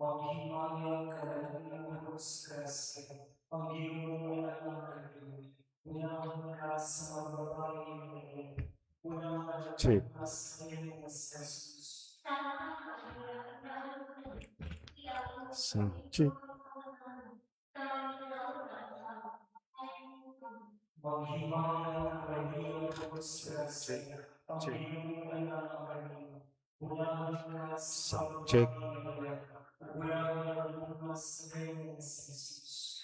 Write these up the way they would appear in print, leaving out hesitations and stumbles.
Maghimaya ka sa grasya, ang Ginoo ay kaniyo. Bulahan ka sa mga babaeng Maria, bulahan ang Check. Sa Jesus. Sound check. Maghimaya ka sa grasya, ang Check. Ginoo ay kaniyo. Bulahan ka sa Sound mga check. Babaeng Maria, bulahan ang sa Jesus.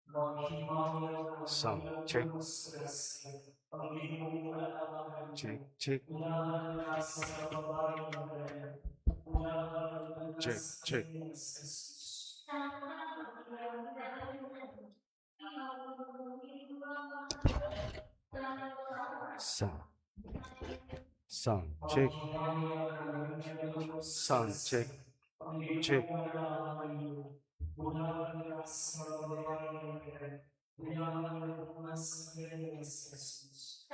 Maghimaya ka Sound check. Sa grasya, ang Ginoo ay kaniyo. Check, check. Bulahan ka sa mga babaeng Maria, bulahan ang Check, check. Jesus. Sound. Sound check. Sound check. Check. Bulahan ka sa mga babaeng Maria, bulahan ang Jesus.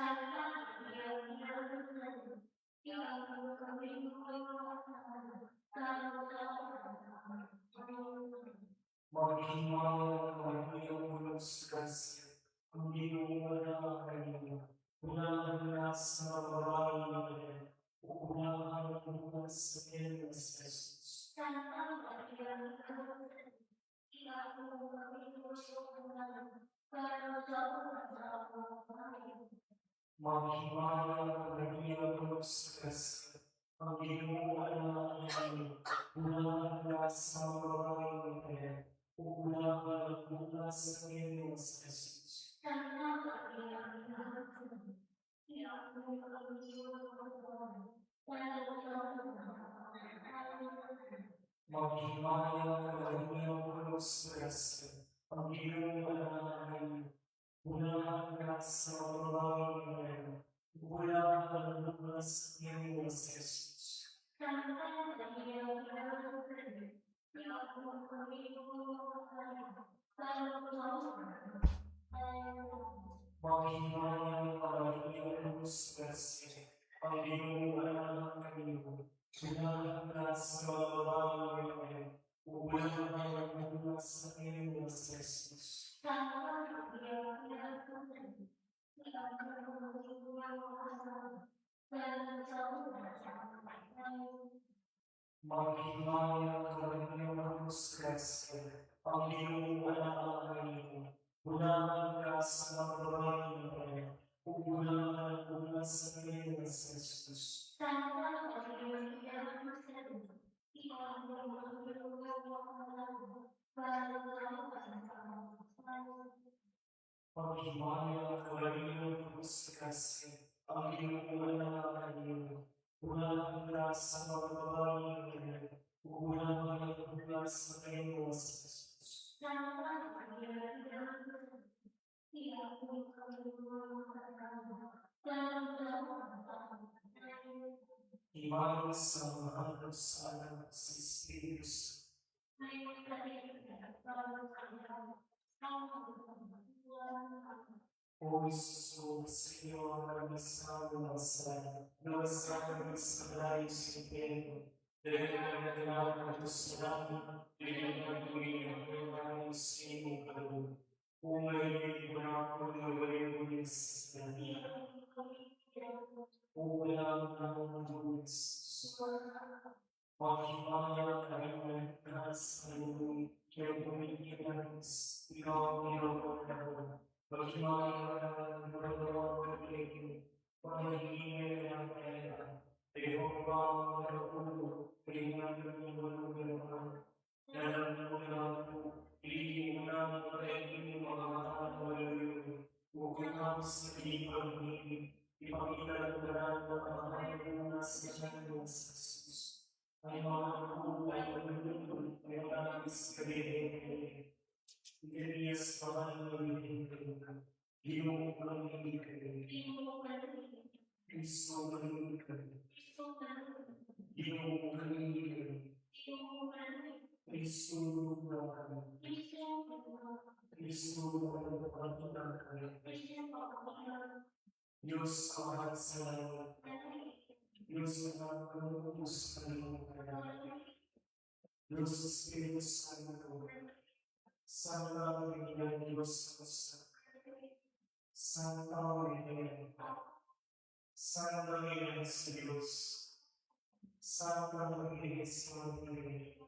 Maghimaya ka sa grasya, ang Ginoo ay kaniyo. Bulahan ka sa mga babaeng Maria, bulahan ang sa Jesus. Maghimaya ka sa grasya, ang Ginoo ay kaniyo. Bulahan ka sa mga babaeng Maria, bulahan ang sa Jesus. Maghimaya ka sa grasya, ang Ginoo ay kaniyo. Bulahan ka sa mga babaeng Maria, bulahan ang sa Jesus. Maghimaya ka sa grasya, ang Ginoo ay kaniyo. Bulahan ka sa mga babaeng Maria, bulahan ang sa Jesus. Maghimaya ka sa grasya, ang Ginoo ay kaniyo. Bulahan ka sa mga babaeng Maria, bulahan ang sa Jesus. Maghimaya ka sa grasya, ang Ginoo ay kaniyo. Bulahan ka sa mga babaeng Maria, bulahan ang sa Jesus. Himaya sa mga sa Anak sa Espiritu Santo. O Jesus, Senhor, missão nossa, nossa missão sa impyerno, dahil na sa langit, dahil na tuloy sa imong kaloob. Kung may na sa Ulang ng Maghimaya ka sa kaya bumigilan ikaw ang iyong Panginoon. Maghimaya ka ng kaligid, panghihingi ng kaya. Jehovah ang ulo, kailangan ng walang Ipakita ng mga sa Jesus. Ang mga buhay ng ay nais kabihin. Ikanias pangalan Ginoo ang hindi kayo. Kristo ang hindi kayo. Ginoo ang hindi kayo. Kristo ang kayo. Kristo ang pagkakita kayo. Diyos Amahan sa langit, Diyos Anak ng sa kalimutan, Diyos Espiritu Santo, Santa Trinidad Diyos Sa, Santa Maria, Santa Maria sa Diyos, Santa Maria sa Maria,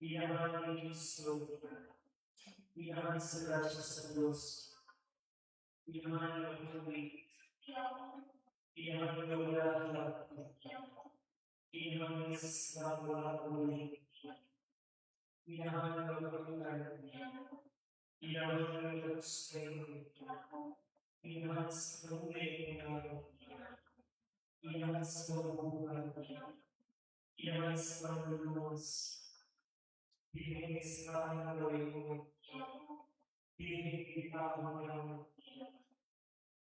Inahan ni Cristo, Inahan sa grasya sa Diyos, Inahan ng tubig, Inahan ng wala Inahan ng sa wala uli, Inahan ng kabutan, Inahan ng Diyos, Inahan sa uli, Inahan sa kabuhan, Inahan sa kaluluwas, Bilhin sa gawin mo, Bilhin kita mo,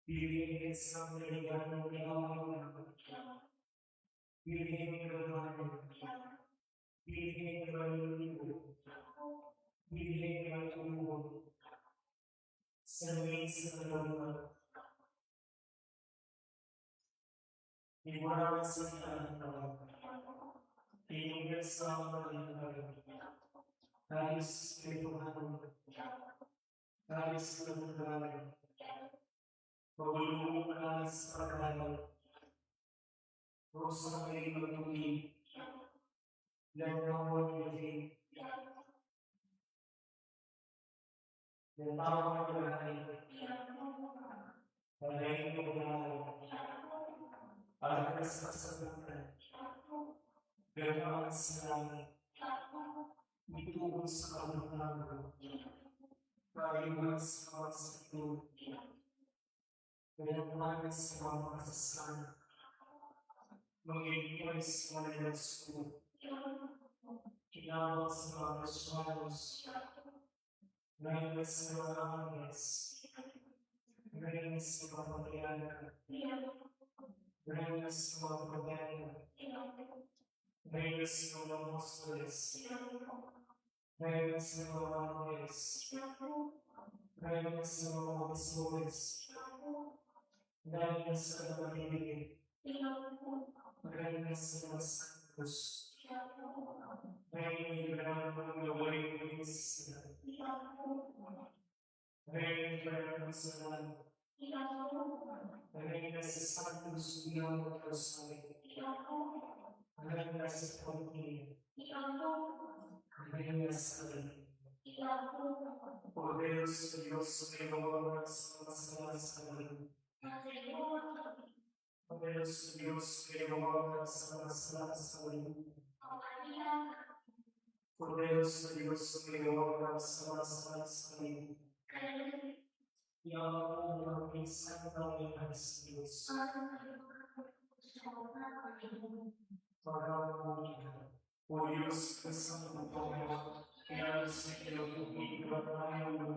Bilhin sa kaligan mo, Bilhin ng Bilhin ng Bilhin ng tuhod, Salamin sa kaluluwa, Iwanan sa kaantaw, Tinungan sa mga Kalis Espirituhan, Kalis Kalunggan, Pagulong ka sa pagkalat, Rosa may magtuli, Langawan gabi, Lantawan gahay, Balay ng Agas sa kasagutan, Ganaan sa langit, Ituon sa kabuluhan, Kaayuhan sa mga sakit, Ganaan sa mga makasasana, Magiging sa mga nalasko, Kinawag sa mga Kristiyanos, Ngayon sa mga angles, Ngayon sa mga patriarka, Ngayon sa mga propeta, Ngayon sa mga apostoles, Ngayon sa mga angles, Ngayon sa mga apostoles, Ngayon sa kapatid, Ngayon sa mga santos, Ngayon ng waling sila, Ngayon ng sa langit, Ngayon sa santos iyong magkasay, Ngayon sa pagpili, Ngayon sa langit. O Deus, Diyos, may gawa sa masala sa langit. O Deus, Diyos, may gawa sa masala sa langit. O Deus, Diyos, may gawa sa masala sa langit. Yaw Santa Diyos. O Diyos, kasang upang kaya sa iyo tubig ka tayo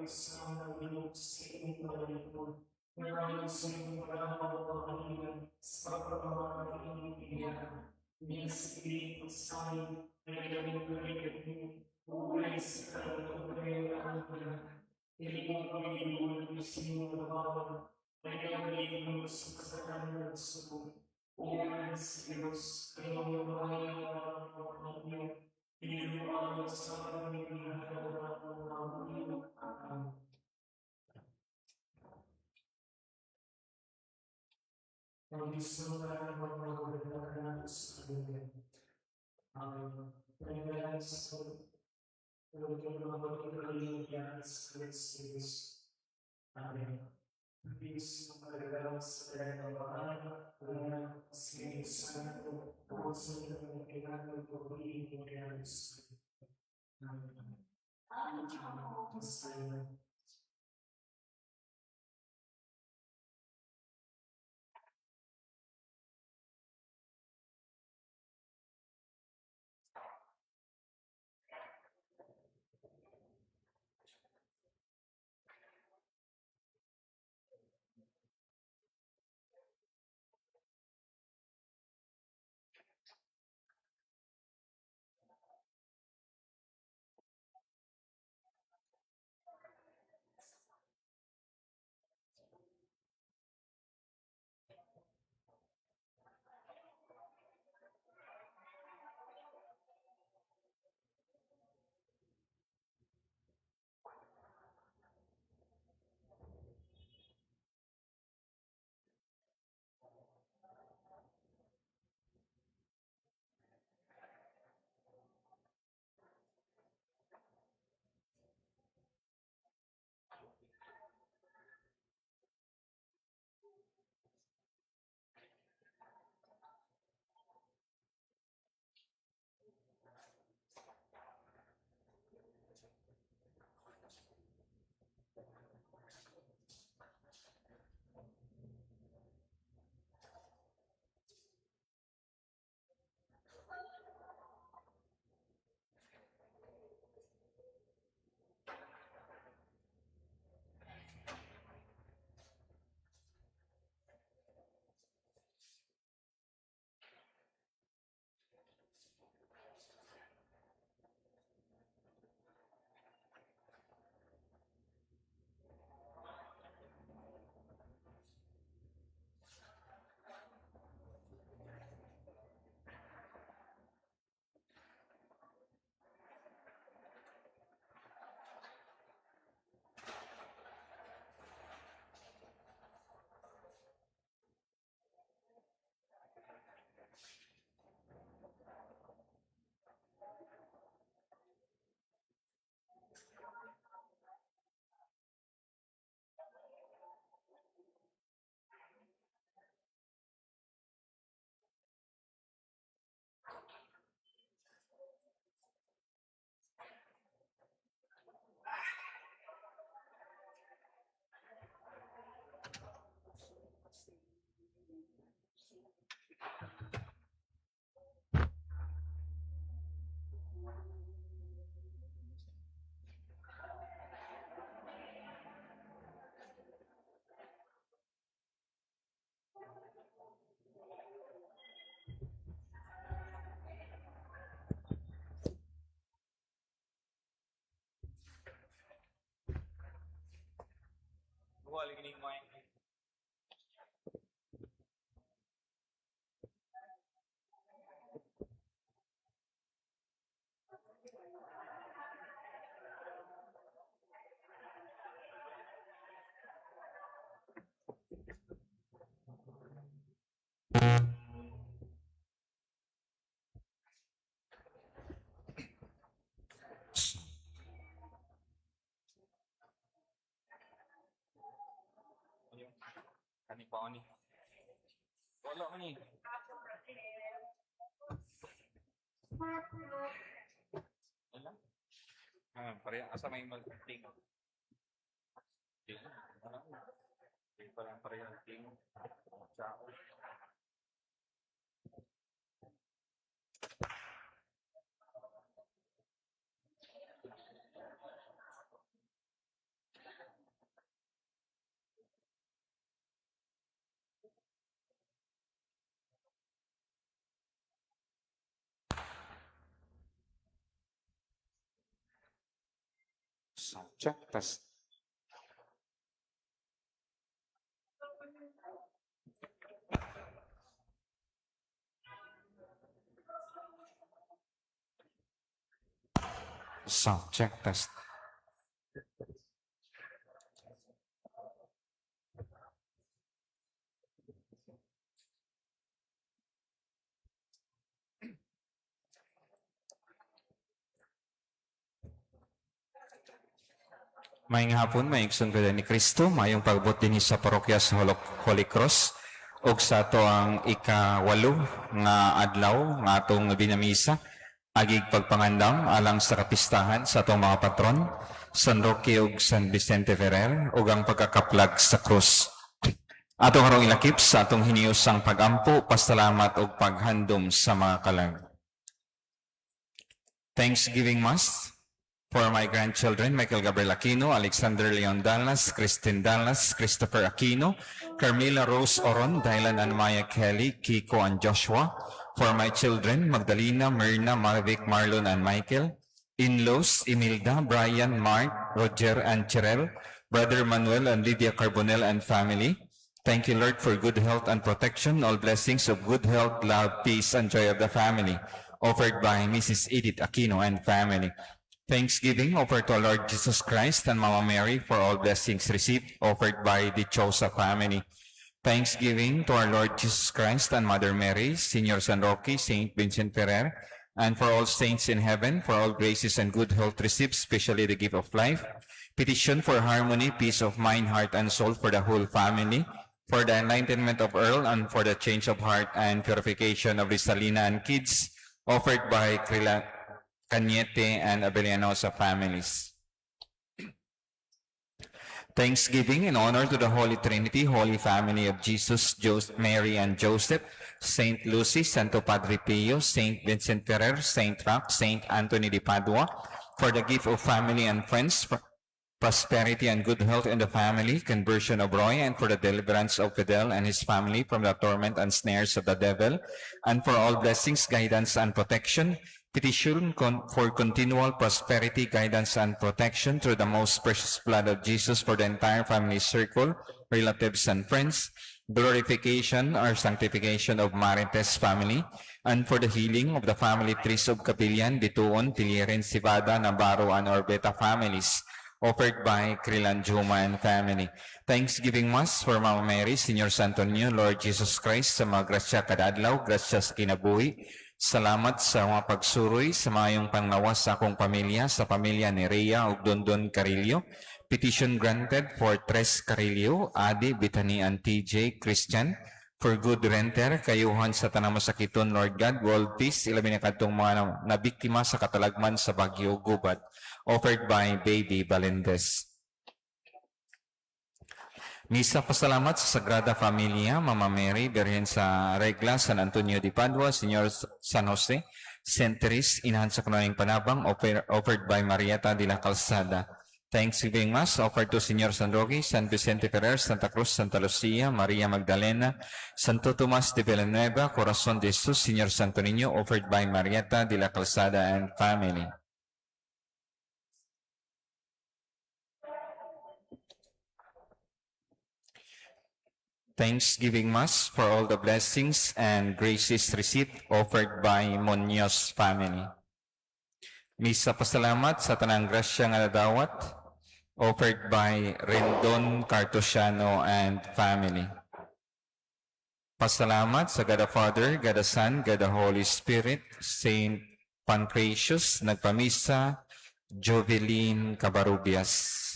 sa mga sa iyong paglalingkod. Maraming sa iyong pagkakapagpapalitan sa pagpapamahal ng iyong biyaya. Espiritu Santo, Amen. Peace, Amen. Wala gini mic. Yung kani pa ni. Wala man ni. Wala. Ah, pare asa may mag-ting. Ting. Wala. Ting parang pareha ting. Ciao. Sound check, test. Sound check, test. Maayong hapon, mga igsoon ni Kristo, maayong pagbot dinhi sa parokya sa Holy Cross ug sa atoang ikawalo nga adlaw nga atong binamisa agig pagpangandam alang sa kapistahan sa atong mga patron San Roque ug San Vicente Ferrer ug ang pagkakaplag sa krus. Atong karong ilakip sa atong hinihusang pagampo, pasalamat ug paghandom sa mga kalag. Thanksgiving Mass for my grandchildren, Michael Gabriel Aquino, Alexander Leon Dallas, Christine Dallas, Christopher Aquino, Carmela Rose Oron, Dylan and Maya Kelly, Kiko and Joshua. For my children, Magdalena, Myrna, Marvic, Marlon, and Michael. In-laws, Imelda, Brian, Mark, Roger, and Cherel. Brother Manuel and Lydia Carbonell and family. Thank you, Lord, for good health and protection, all blessings of good health, love, peace, and joy of the family, offered by Mrs. Edith Aquino and family. Thanksgiving offered to our Lord Jesus Christ and Mama Mary for all blessings received, offered by the Chosa family. Thanksgiving to our Lord Jesus Christ and Mother Mary, Senior San Roque, Saint Vincent Ferrer, and for all saints in heaven, for all graces and good health received, especially the gift of life. Petition for harmony, peace of mind, heart, and soul for the whole family, for the enlightenment of Earl, and for the change of heart and purification of Rizalina and kids, offered by Krila Cañete and Abellanosa families. Thanksgiving in honor to the Holy Trinity, Holy Family of Jesus, Joseph, Mary, and Joseph, Saint Lucy, Santo Padre Pio, Saint Vincent Ferrer, Saint Roch, Saint Anthony de Padua, for the gift of family and friends, prosperity and good health in the family, conversion of Roy, and for the deliverance of Fidel and his family from the torment and snares of the devil, and for all blessings, guidance, and protection. Petition for continual prosperity, guidance, and protection through the most precious blood of Jesus for the entire family circle, relatives, and friends. Glorification or sanctification of Marites family, and for the healing of the family trees of Capillan, Bituon, Tiliren, Civada, Navarro, and Orbeta families, offered by Krilan Juma and family. Thanksgiving Mass for Mama Mary, Senior San Antonio, Lord Jesus Christ, sa mga grasya kada adlaw, grasya sa kinabuhi. Salamat sa mga pagsuroy sa maayong panglawas sa akong pamilya, sa pamilya ni Rhea ug Dondon Carillo. Petition granted for Tres Carillo, Adi, Bethany, and TJ Christian. For good renter, kayuhan sa tanang masakiton, Lord God, world peace, ilabi na kadtong mga nabiktima sa katalagman sa Bagyo Gubat. Offered by Baby Balendez. Misa pasalamat sa Sagrada Familia, Mama Mary, Birhen sa Regla, San Antonio de Padua, Señor San Jose, Saint Therese, Inahan sa Kanunayng Panabang, offered by Marieta de la Calzada. Thanksgiving Mass offered to Señor San Roque, San Vicente Ferrer, Santa Cruz, Santa Lucia, Maria Magdalena, Santo Tomas de Villanueva, Corazon de Jesus, Señor Santo Niño, offered by Marieta de la Calzada and family. Thanksgiving Mass for all the blessings and graces received, offered by Munoz family. Misa pasalamat sa tanang grasya nga nadawat, offered by Rendon Cartosiano and family. Pasalamat sa God the Father, God the Son, God the Holy Spirit, Saint Pancratius, nagpamisa, Jovelyn Cabarubias.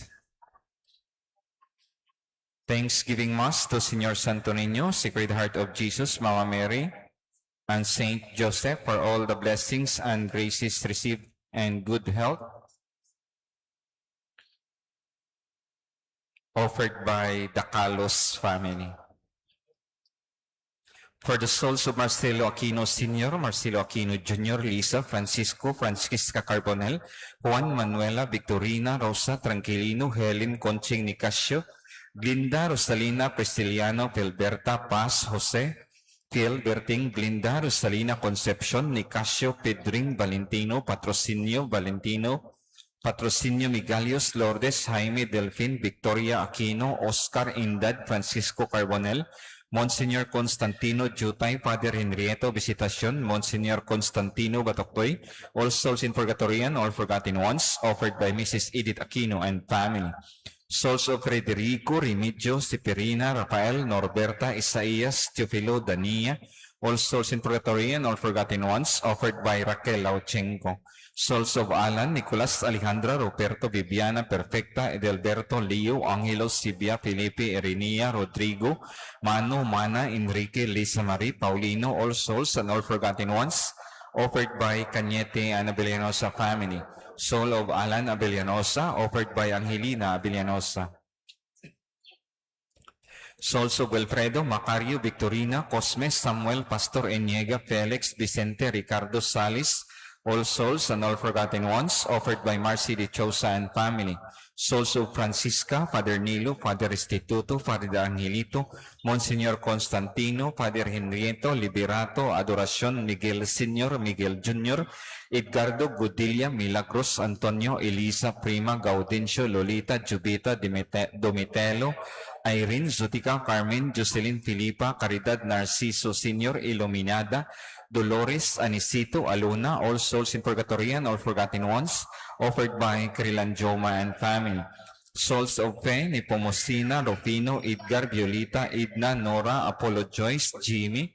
Thanksgiving Mass to Señor Santo Niño, Sacred Heart of Jesus, Mama Mary, and Saint Joseph for all the blessings and graces received and good health, offered by the Carlos family. For the souls of Marcelo Aquino Sr., Marcelo Aquino Jr., Lisa, Francisco, Francisca Carbonell, Juan Manuela, Victorina, Rosa, Tranquilino, Helen, Conching Nicasio, Glinda, Rosalina, Prisciliano, Filberta, Paz, Jose, Phil, Berting, Glinda, Rosalina, Concepcion, Nicasio, Pedring, Valentino, Patrocinio, Valentino, Patrocinio Migalios, Lourdes, Jaime, Delfin, Victoria Aquino, Oscar Indad, Francisco Carbonel, Monsignor Constantino Jutay, Father Henrieto Visitacion, Monsignor Constantino Batoktoy, all souls in purgatory and all forgotten ones, offered by Mrs. Edith Aquino and family. Souls of Federico, Remigio, Ciperina, Rafael, Norberta, Isaias, Teofilo, Dania, all souls in purgatory and all forgotten ones, offered by Raquel Lauchenko. Souls of Alan, Nicolas, Alejandra, Roberto, Viviana, Perfecta, Edelberto, Leo, Angelo, Sibia, Felipe, Erenia, Rodrigo, Mano, Mana, Enrique, Lisa Marie, Paulino, all souls and all forgotten ones, offered by Cañete and Abellanosa family. Soul of Alan Abellanosa, offered by Angelina Abellanosa. Souls of Wilfredo, Macario, Victorina, Cosme, Samuel, Pastor Eniega, Felix, Vicente, Ricardo Salis, all souls and all forgotten ones, offered by Marcy de Chosa and family. Souls of Francisca, Father Nilo, Father Restituto, Father Angelito, Monsignor Constantino, Father Henrieto, Liberato, Adoracion, Miguel Sr., Miguel Jr., Edgardo, Gudilia, Milagros, Antonio, Elisa, Prima, Gaudencio, Lolita, Jubita, Domitelo, Irene, Zutica, Carmen, Jocelyn, Filipa, Caridad, Narciso Sr., Iluminada, Dolores, Anicito, Aluna, all souls in purgatory and all forgotten ones, offered by Krilan Joma and family. Souls of Fe, Nepomocena, Rufino, Edgar, Violita, Edna, Nora, Apollo Joyce, Jimmy,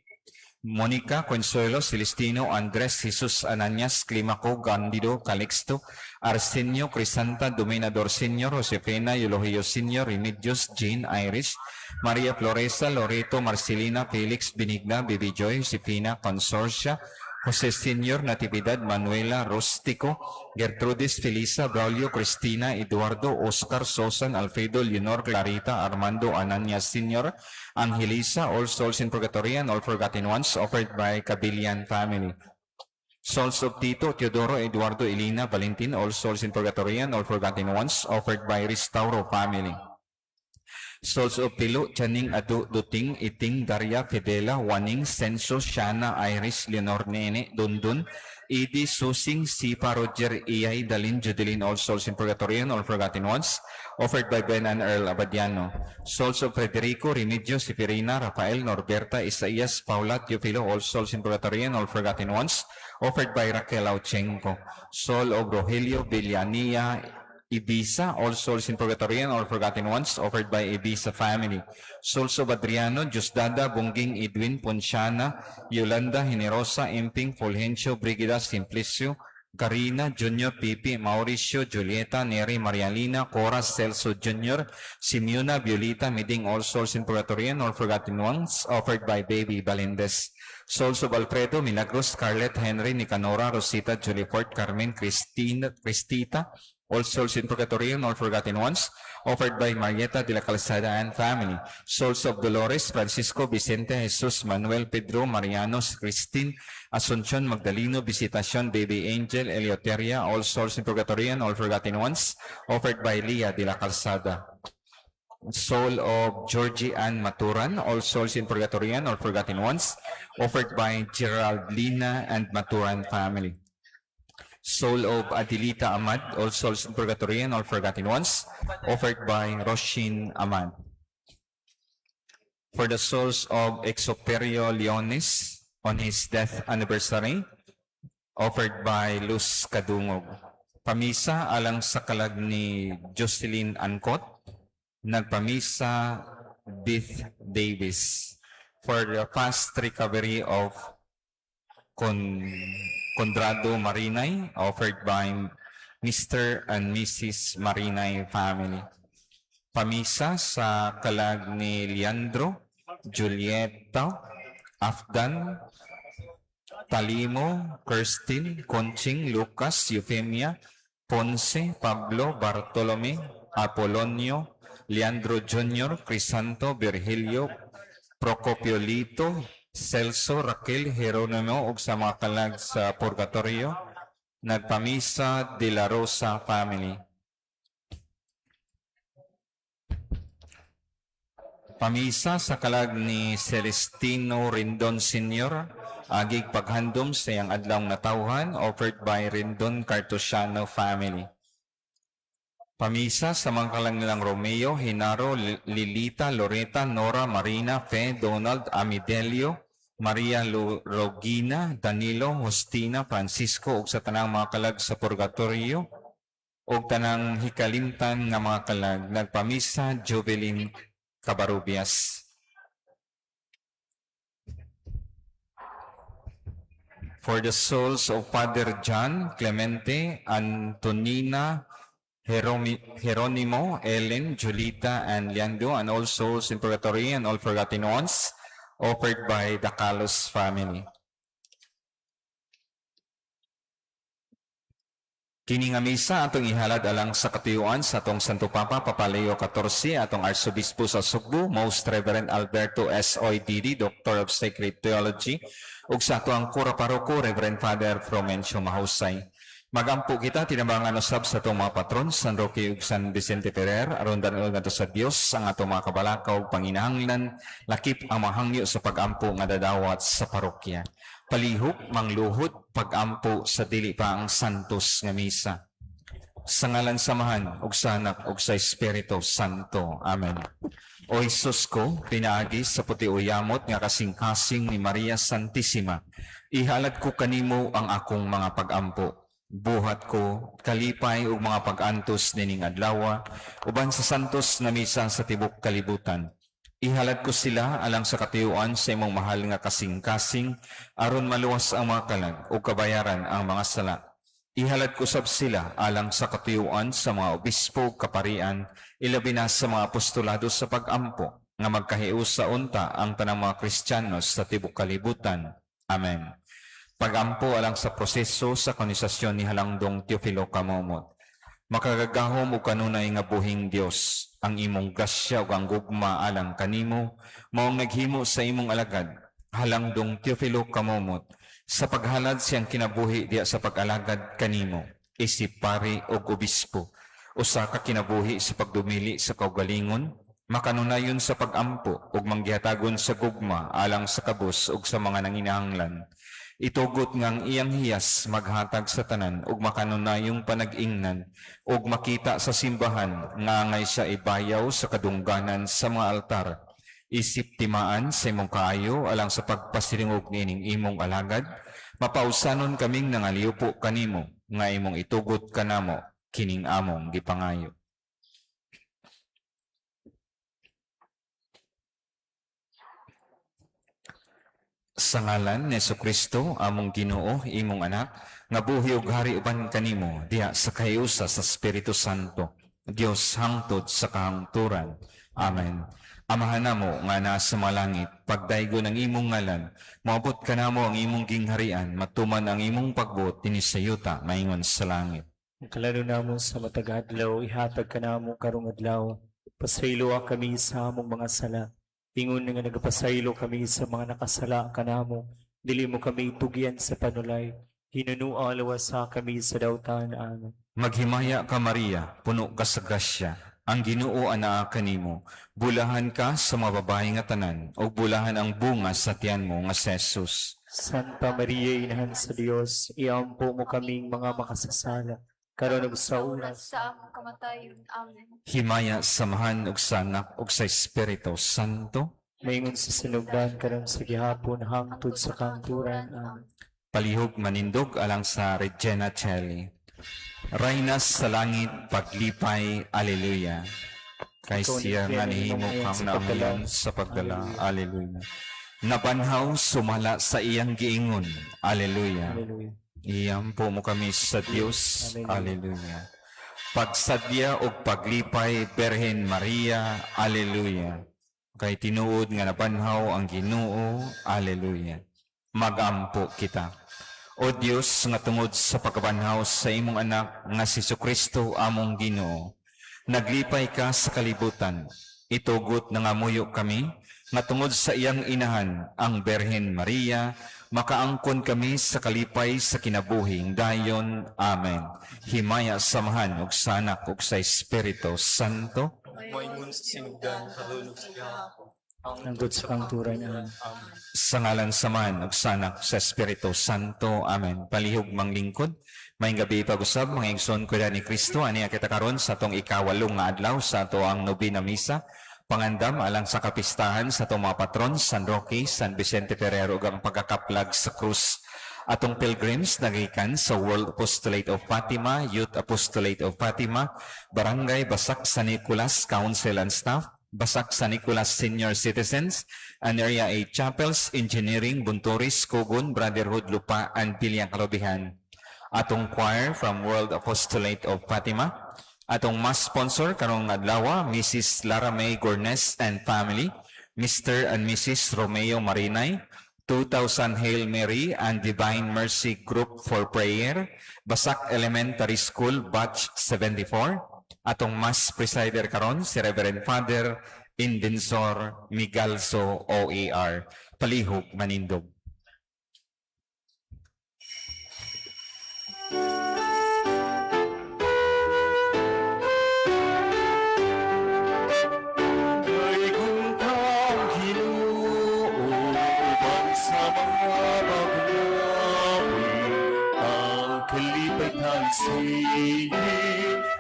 Monica, Consuelo, Celestino, Andres, Jesus, Ananias, Climaco, Gandido, Calixto, Arsenio, Crisanta, Dominador Senior, Josefina, Eulogio Senior, Remedios, Jean, Iris, Maria Floresa, Loreto, Marcelina, Felix, Benigna, Baby Joy, Josefina, Consorcia, Jose Senior, Natividad, Manuela, Rustico, Gertrudis, Felisa, Braulio, Cristina, Eduardo, Oscar, Sosan, Alfredo, Leonor, Clarita, Armando, Ananias Senior, Angelisa, all souls in purgatory and all forgotten ones, offered by Cabilian family. Souls of Tito, Teodoro, Eduardo, Elena, Valentin, all souls in purgatory and all forgotten ones, offered by Restauro family. Souls of Pilo, Chaning, Adu, Duting, Iting, Daria, Fidela, Waning, Senso, Shana, Iris, Leonor, Nene, Dundun, Idi, Susing, Sipa, Roger, Iyay, Dalin, Judeline, all souls in purgatory and all forgotten ones, offered by Ben and Earl Abadiano. Souls of Federico, Remedios, Seferina, Rafael, Norberta, Isaias, Paula, Teofilo, all souls in purgatory and all forgotten ones, offered by Raquel Auchenko. Soul of Rogelio, Villania, Ibiza, all souls in purgatory and all forgotten ones, offered by Ibiza family. Souls of Adriano, Diosdada, Bungging, Edwin, Ponciana, Yolanda, Generosa, Emping, Fulgencio, Brigida, Simplicio, Karina, Junior, Pipi, Mauricio, Julieta, Neri, Marialina, Cora, Celso Jr., Simeona, Violita, Miding, all souls in purgatory and all forgotten ones, offered by Baby Balendez. Souls of Alfredo, Milagros, Scarlett, Henry, Nicanora, Rosita, Juliefort, Carmen, Christine, Cristita, all souls in purgatory and all forgotten ones, offered by Marietta de la Calzada and family. Souls of Dolores, Francisco, Vicente, Jesus, Manuel, Pedro, Mariano, Christine, Asuncion, Magdaleno, Visitacion, Baby Angel, Eleuteria, all souls in purgatory and all forgotten ones, offered by Leah de la Calzada. Soul of Georgie Ann Maturan, all souls in purgatory and all forgotten ones, offered by Gerald Lina and Maturan family. Soul of Adelita Ahmad, all souls in purgatory and all forgotten ones, offered by Roshin Ahmad. For the souls of Exoperio Leonis on his death anniversary, offered by Luz Kadungog. Pamisa alang sa kalag ni Jocelyn Ancot, nagpamisa Beth Davis for the fast recovery of Conrado Marinay, offered by Mr. and Mrs. Marinay family. Pamisa sa kalag ni Leandro, Julieta, Afdan, Talimo, Kirstin, Conching, Lucas, Euphemia, Ponce, Pablo, Bartolome, Apolonio, Leandro Jr., Crisanto, Virgilio, Procopio Lito, Celso, Raquel, Geronimo, ug sa mga kalag sa Purgatorio, nagpamisa de la Rosa family. Pamisa sa kalag ni Celestino Rindon Sr., agig paghandom sa iyang adlaw natawhan, offered by Rindon Cartosiano family. Pamisa sa mga kalag nilang Romeo, Hinaro, Lilita, Loreta, Nora, Marina, Fe, Donald, Amidelio, Maria Rogina, Danilo, Hostina, Francisco ug sa tanang mga kalag sa purgatorio ug tanang hikalimtan nga mga kalag. Nagpamisa, Jubilin Cabarubias. For the souls of Father John, Clemente, Antonina, Geronimo, Ellen, Julita, and Leandro, and all souls in purgatory and all forgotten ones, offered by the Carlos family. Kini nga misa atong ihalad alang sa katuyuan sa atong Santo Papa, Papa Leo XIV, atong Arsobispo sa Sugbo, Most Reverend Alberto S. OIDD, Doctor of Sacred Theology, ug sa ato ang Kura Paroko, Reverend Father Frumencio Mahusay. Magampo kita tinabangan usab sa atong mga patron, San Roque ug San Vicente Ferrer, aron dan-on ngadto sa Dios ang atong mga kabalaka ug panginahanglan, lakip ang mga hangyo sa pagampo nga dadawat sa parokya. Palihog, mangluhod, pagampo sa dili pa ang santos nga misa. Sa ngalan sa Amahan, ug sa Anak, ug sa Espiritu Santo. Amen. O Hesus ko, pinaagi sa puti uyamot nga kasing-kasing ni Maria Santissima, ihalad ko kanimo ang akong mga pagampo. Buhat ko, kalipay ug mga pag-antos nining adlawa, uban sa santos nga misa sa tibok kalibutan. Ihalad ko sila alang sa katuyuan sa imong mahal nga kasing-kasing, aron maluwas ang mga kalag ug kabayaran ang mga sala. Ihalad ko sab sila alang sa katuyuan sa mga obispo ug kaparian, ilabi na sa mga apostolado sa pag-ampo, nga magkahiusa unta ang tanang mga Kristiyano sa tibok kalibutan. Amen. Pagampo alang sa proseso sa kanonisasyon ni Halangdong Teofilo Camomot. Makagagahom ug kanunay nga buhing Dios, ang imong grasya ug ang gugma alang kanimo maong naghimo sa imong alagad, Halangdong Teofilo Camomot, sa paghalad siyang kinabuhi diya sa pag-alagad kanimo, isip pari ug obispo, usa ka kinabuhi sa pagdumili sa kaugalingon, makanunayon sa pag-ampo ug manggihatagon sa gugma alang sa kabus ug sa mga nanginahanglan. Itugot ngang iyang hiyas maghatag sa tanan ug makanunayong panag-ingnan ug makita sa simbahan nga angay siya ibayaw sa kadungganan sa mga altar. Isip timaan sa imong kaayo alang sa pagpasiringog niining imong alagad, mapausanon kaming nangaliupo kanimo nga imong itugot kanamo kining among gipangayo. Sa ngalan ni Kristo, among Ginoo, imong anak, nga buhi ug hari uban kanimo diha sa kahiusa sa Espiritu Santo, Dios hangtod sa kahangturan. Amen. Amahan namo nga naa sa mga langit, pagdaygon ang imong ngalan, moabot kanamo ang imong gingharian, matuman ang imong pagbuot dinhi sa yuta maingon sa langit. Ang kalano namo sa matag adlaw, ihatag kanamo karong adlaw. Pasayloa kami sa among mga sala. Ingon nga nagapasaylo kami sa mga nakasala kanamo. Dili mo kami tugyan sa panulay. Hinunua luwasa kami sa dautan. Amen. Maghimaya ka, Maria, puno ka sa grasya. Ang Ginoo anaa kanimo. Bulahan ka sa mga babae nga tanan, ug bulahan ang bunga sa tiyan mo nga si Jesus. Santa Maria, Inahan sa Dios, iampo mo kaming mga makasasala, karon ug sa oras sa among kamatayon. Amen. Himaya samahan ug sa Anak ug sa Espiritu Santo. Maingon sa sinugdan karon sa gihapon hangtod sa kangturan. Amen. Palihog manindog alang sa Regina Caeli. Rayna sa langit, paglipay, Alleluia. Kay Ikaw siya ni nga nihimo ngayon kang sa pagdala. naamayon sa pagdala. Alleluia. Nabanhaw sumala sa iyang giingon. Alleluia. Hallelujah. Iyampo mo kami sa Dios. Alleluia. Alleluia. Pagsadya ug paglipay, Birhen Maria. Alleluia. Kay tinuod nga nabanhaw ang Ginoo. Alleluia. Magampo kita. O Dios nga tungod sa pagkabanhaw sa imong anak nga si Kristo among Ginoo, naglipay ka sa kalibutan. Itugot nangamuyo kami nga tungod sa iyang inahan, ang Birhen Maria, makaangkon kami sa kalipay sa kinabuhing dayon. Amen. Himaya samahan ug sa Anak ug sa Espiritu Santo. Maingon sa sinugdan karon ug sa gihapon. Hangtod sa kangturan. Amen. Amen. Sa ngalan samahan ug sa Anak sa Espiritu Santo. Amen. Palihog manglingkod. Maayong gabii pag-usab, mga igsoon ko ni Kristo, ania kita karon sa atong ikawalo nga adlaw sa atoang nobena misa. Pangandam alang sa kapistahan sa atong mga patron, San Roque, San Vicente Ferrer ug ang pagkakaplag sa krus. Atong pilgrims nagikan sa World Apostolate of Fatima, Youth Apostolate of Fatima, Barangay Basak San Nicolas Council and Staff, Basak San Nicolas Senior Citizens, and Area 8 Chapels, Engineering, Bunturis, Kugon, Brotherhood, Lupa, and Bilyang Kalubihan. Atong choir from World Apostolate of Fatima, atong mass sponsor karong adlaw, Mrs. Lara May Gornes and family, Mr. and Mrs. Romeo Marinay, 2000 Hail Mary and Divine Mercy Group for Prayer, Basak Elementary School, Batch 74. Atong mass presider karon si Reverend Father Indensor Migalso OAR. Palihog manindog. Daygon kang Ginoo uban sa mga bagnawi, ang kalipay tagsigi,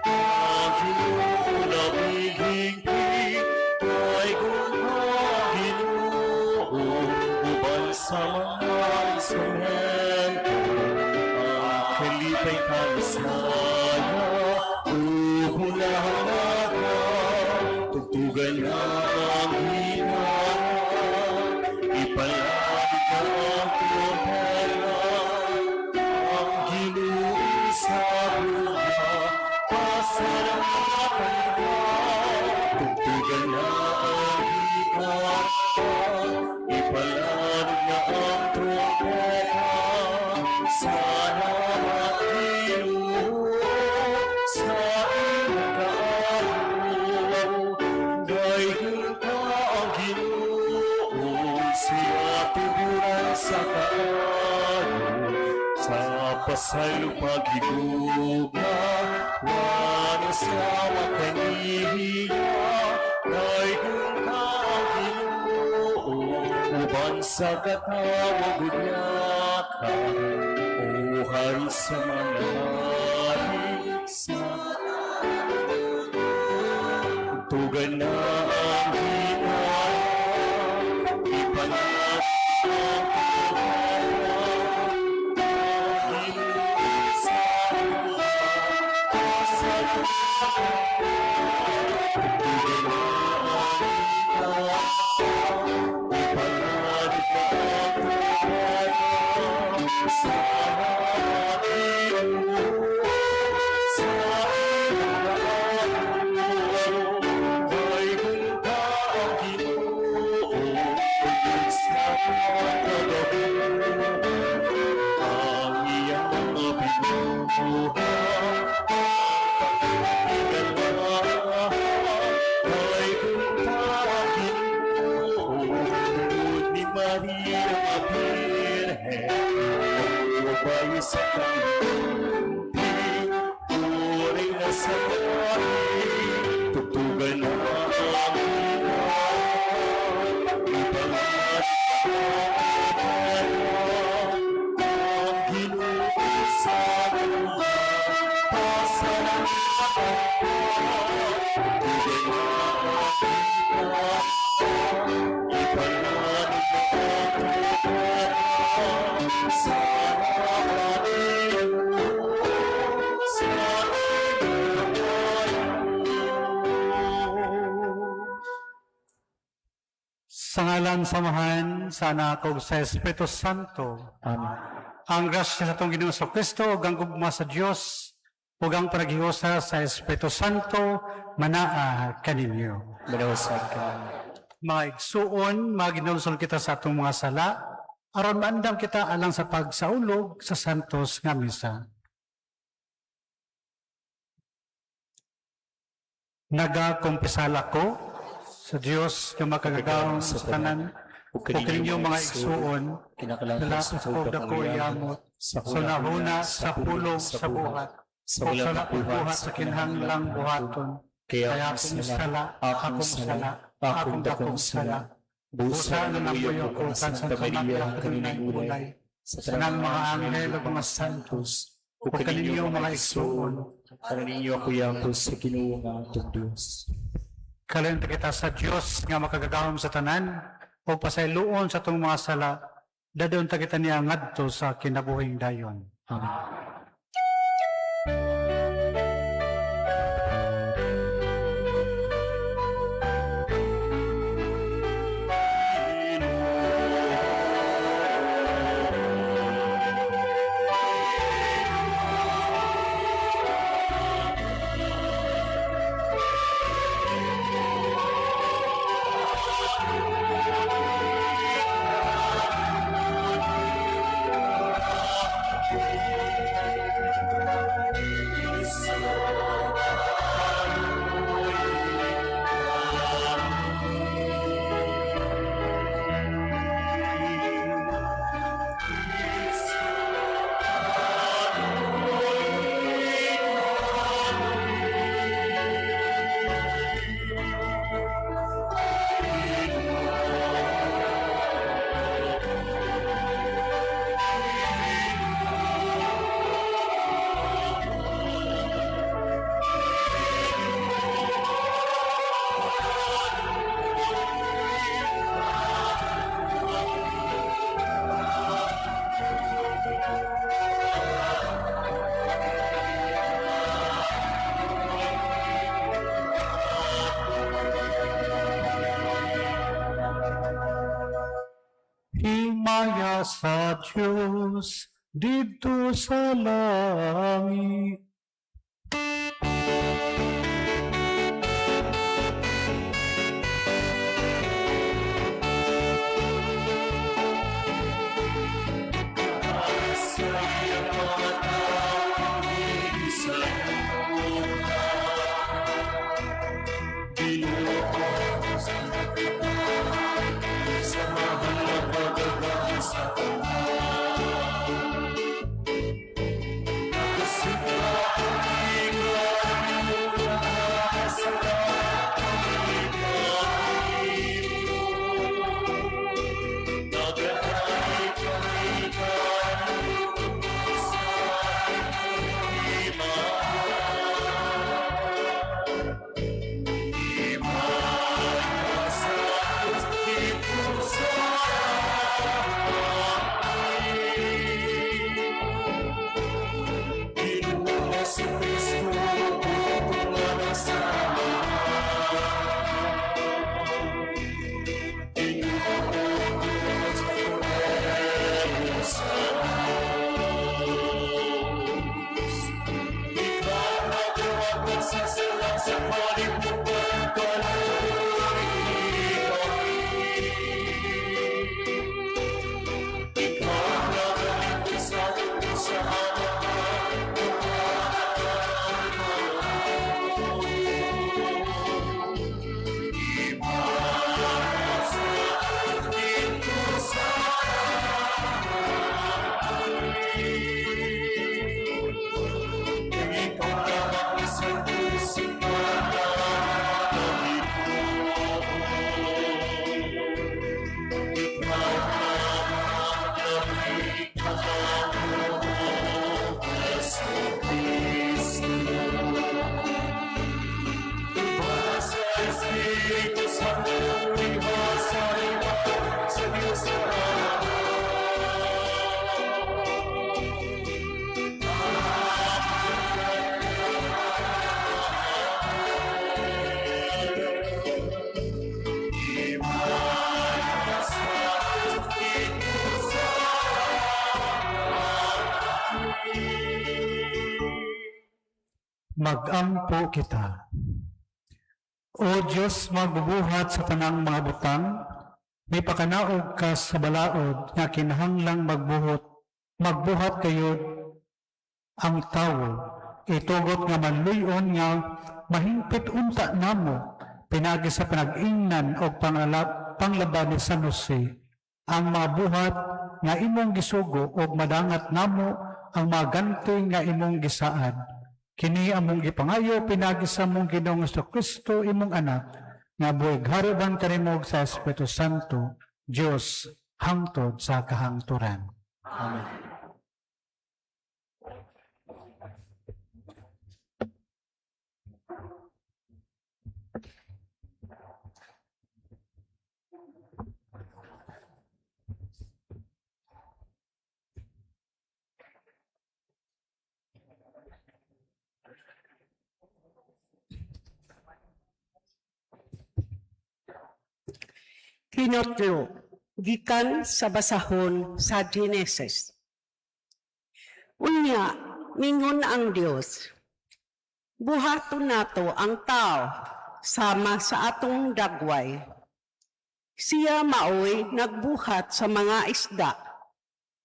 ang Ginoo nabighigpit. Daygon kang Ginoo uban sa mga instrumento, ang kalipay tagsaya, uhunahana, tugtugan na ang gitara, ipalagip na ang trompeta, ang Ginoo sa buha, pasalamatan ka. Tugtugan na ang gitara, ipalagip na ang trompeta, salamat, Ginoo, sa iyong kaayo. Daygon ka ang Ginoo, siya tuguran sa kaayo, sa pasaylo paghigugma, wala sa makanihiya. Daygon ka ang Ginoo, uban sa katawag ka, o hari sa mga hari, sa Tugan na ang gitara, ipanat ang trompeta, ang Ginoo sa buha, pasalamatan. Tugan na ang gitara, ipanat ang trompeta, salamat, Ginoo, sa iyong kaayo. Daygon ka ang Ginoo, sa kagabuhan, ang iyang mga binuhat, Daygon ka ang Ginoo, ni Maria Birhen, Ubay sa kampi, Puri na sa tugtugan na ang gitara, ipangat ang Ginoo sa buha, pasalamatan ka. Tugtugan na ang gitara, ipanat ang trompeta, salamat, Ginoo, sa iyong kaayo. Sa ngalan sa Amahan, sa Anak ug sa Espiritu Santo. Amen. Ang grasya sa atong Ginoong Kristo ug ang gugma sa Dios ug ang panaghiusa sa Espiritu Santo manaa kaninyo. Manausab ka. Mga igsuon, maginulsol kita sa atong mga sala aron maandam kita alang sa pagsaulog sa santos nga misa. Nagakumpisal ako sa Dios nga makagagahom sa tanan ug kaninyo, mga igsuon, Kinakalangan nalapos ko dako yamot sa sa hunahuna, sa pulong, sa buhat, sa o sa wala buhat sa kinahanglang buhaton. Kaya Kaya akong sala, akong sala, akong dakong sala. Busa na namuyo ko kan Santa Maria, kanunay ulay, sa tanang mga anghel ug mga santos, Ug kaninyo mga igsoon, tanan ninyo ako yako sa Ginoo nga atong Dios. Kalayon kita sa Dios nga makagagahom sa tanan o pasayloon sa atong mga sala, dadon ta kita niya ngadto sa kinabuhing dayon. Amen. Himaya sa Dios didto sa langit. Magampo kita. O Diyos, magbubuhat sa tanang mga butang, may pakanaog ka sa balaod nga kinahanglang magbuhat kayo ang tawo, itugot nga manluyon nga mahingpit unta namo, pinagi sa panag-ingnan o panglaban ni San Jose, ang mga buhat nga imong gisugo og madangat namo ang mga ganti nga imong gisaad. Kini among gipangayo pinagi sa among Ginoong Kristo imong anak nga buhay hariban kanimo sa Espiritu Santo, Dios hangtod sa kahangturan. Amen. Hinotlo, gikan sa basahon sa Genesis. Unya, mingon ang Dios, buhaton nato ang tao sama sa atong dagway. Siya maoy nagbuhat sa mga isda,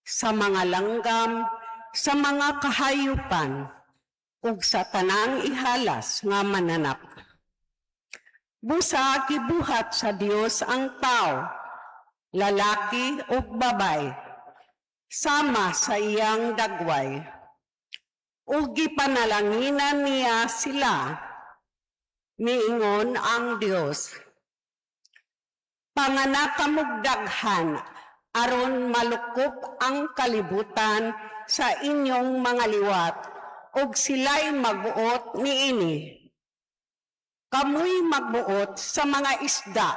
sa mga langgam, sa mga kahayupan, ug sa tanang ihalas nga mananap. Busa gibuhat sa Dios ang tao, lalaki ug babay, sama sa iyang dagway. Ug gipanalanginan niya sila, miingon ang Dios. Panganak kamog daghan, aron malukop ang kalibutan sa inyong mga liwat, ug sila'y magbuot niini. Kamoy magbuot sa mga isda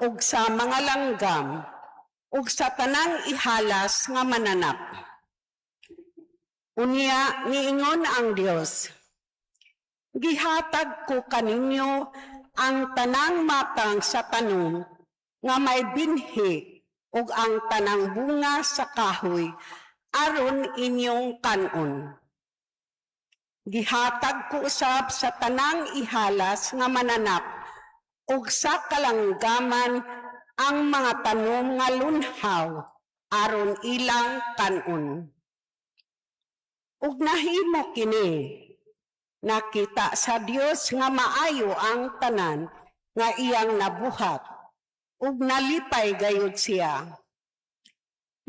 ug sa mga langgam ug sa tanang ihalas nga mananap. Unya niingon ang Dios, gihatag ko kaninyo ang tanang matang sa tanom nga may binhi ug ang tanang bunga sa kahoy aron inyong kanon. Gihatag ko usab sa tanang ihalas nga mananap ug sa kalanggaman ang mga tanom nga lunhaw aron ilang kanon. Ug nahimo kini, nakita sa Dios nga maayo ang tanan nga iyang nabuhat ug nalipay gayud siya.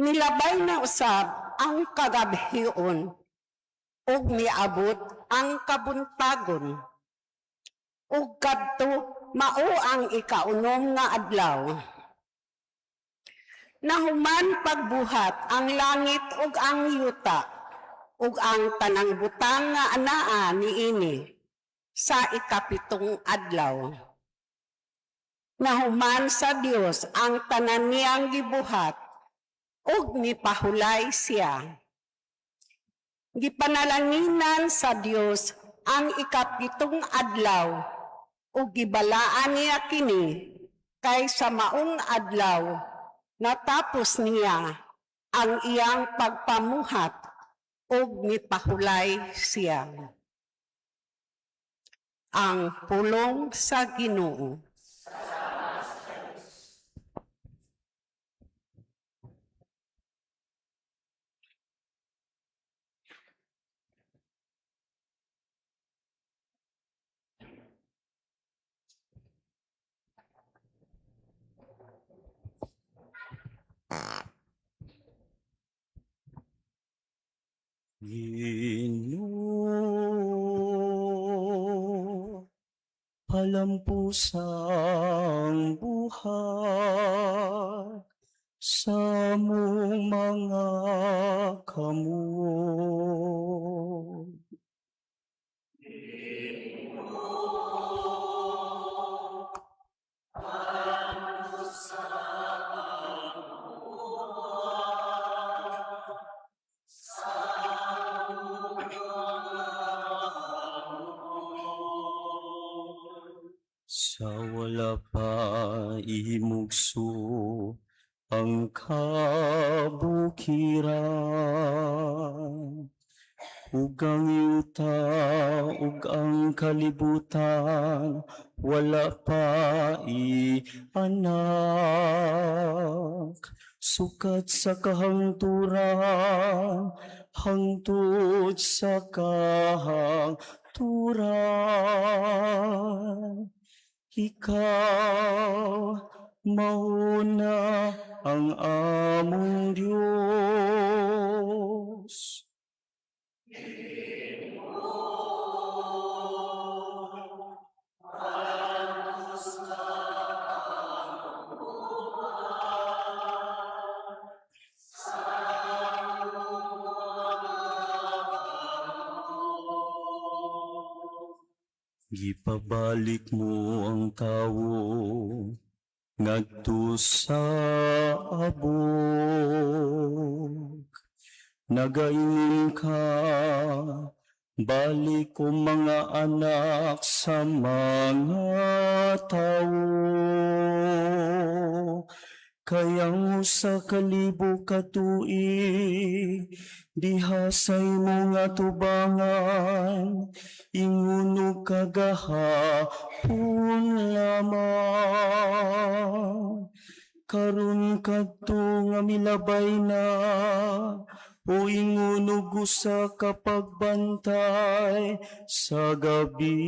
Nilabay na usab ang kagabhion ug miabot ang kabuntagon. Ug kadto mao ang ikaunom nga adlaw. Nahuman pagbuhat ang langit ug ang yuta ug ang tanang butang nga anaa niini sa ikapitong adlaw. Nahuman sa Dios ang tanan niyang gibuhat ug mipahulay siya. Gipanalanginan sa Dios ang ikapitong adlaw ug gibalaan niya kini kay sa maong adlaw natapos niya ang iyang pagpamuhat ug mipahulay siya. Ang pulong sa Ginoo. Ginoo, palampusang buhat sa among mga kamot. Sa wala pa imugso ang kabukiran ug ang yuta ug ang kalibutan wala pa ianak, sukat sa kahangturan hangtod sa kahangturan, ikaw mauna ang among Diyos. Gipabalik mo ang tawo ngadto sa abog. Nagaingon ka, balik ko mga anak sa mga tawo. Kay ang 1,000 ka tuig diha sa imong atubangan ingon og kagahapon lamang. Karon kadto nga milabay na o ingon og usa ka pagbantay sa gabi.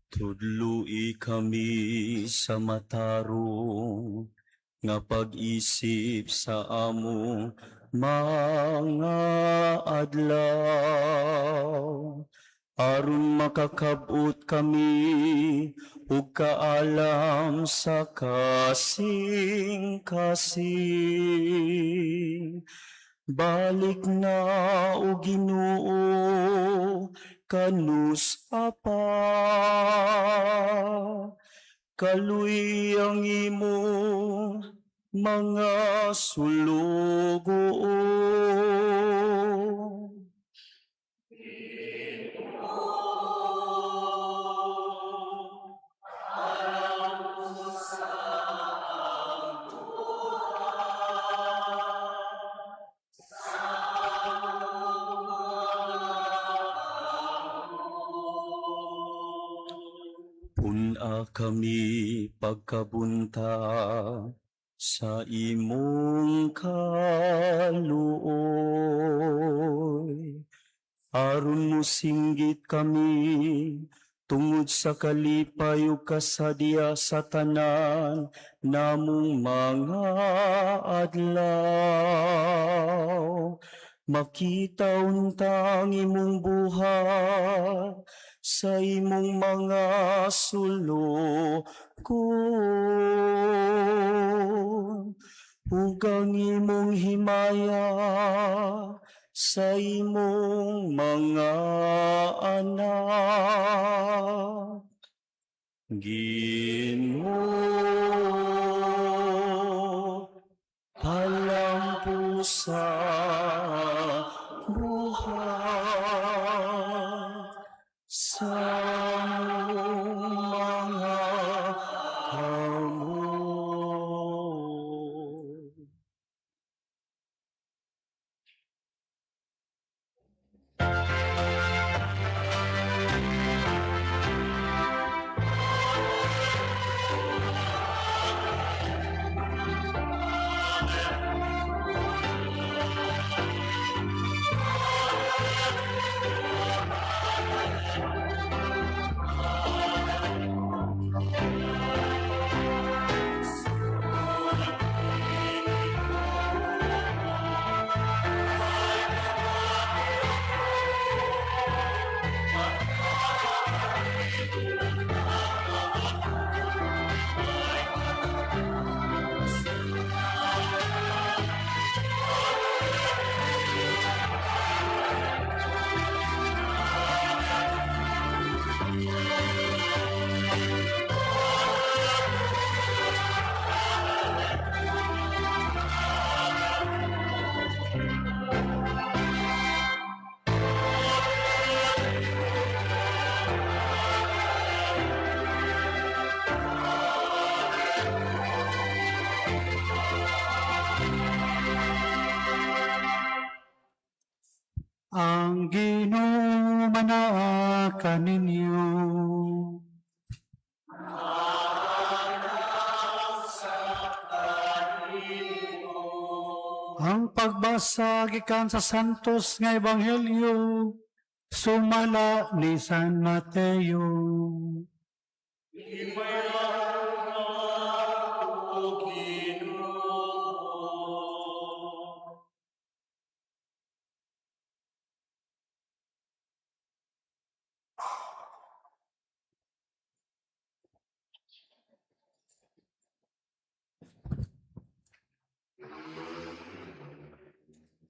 Tudloi kami sa matarong nga pag-isip sa among mga adlaw, aron makakabot kami ug kaalam sa kasing-kasing. Balik na, o Ginoo, kanus apa. Kaluy ang imong mga sulugoon. Pun-a kami pagkabunta sa imong kaluoy. Aron mo singgit kami tungod sa kalipay ug kasadya sa tanan namong mga adlaw. Makita unta ang imong buhat sa imong mga sulokon ug ang imong himaya sa imong mga anak. Ginoo, palampusa buhat sa among mga kamot. Ang Ginoo manaa kaninyo. Ang pagbasa gikan sa Santos nga Ebanghelyo sumala ni San Mateo.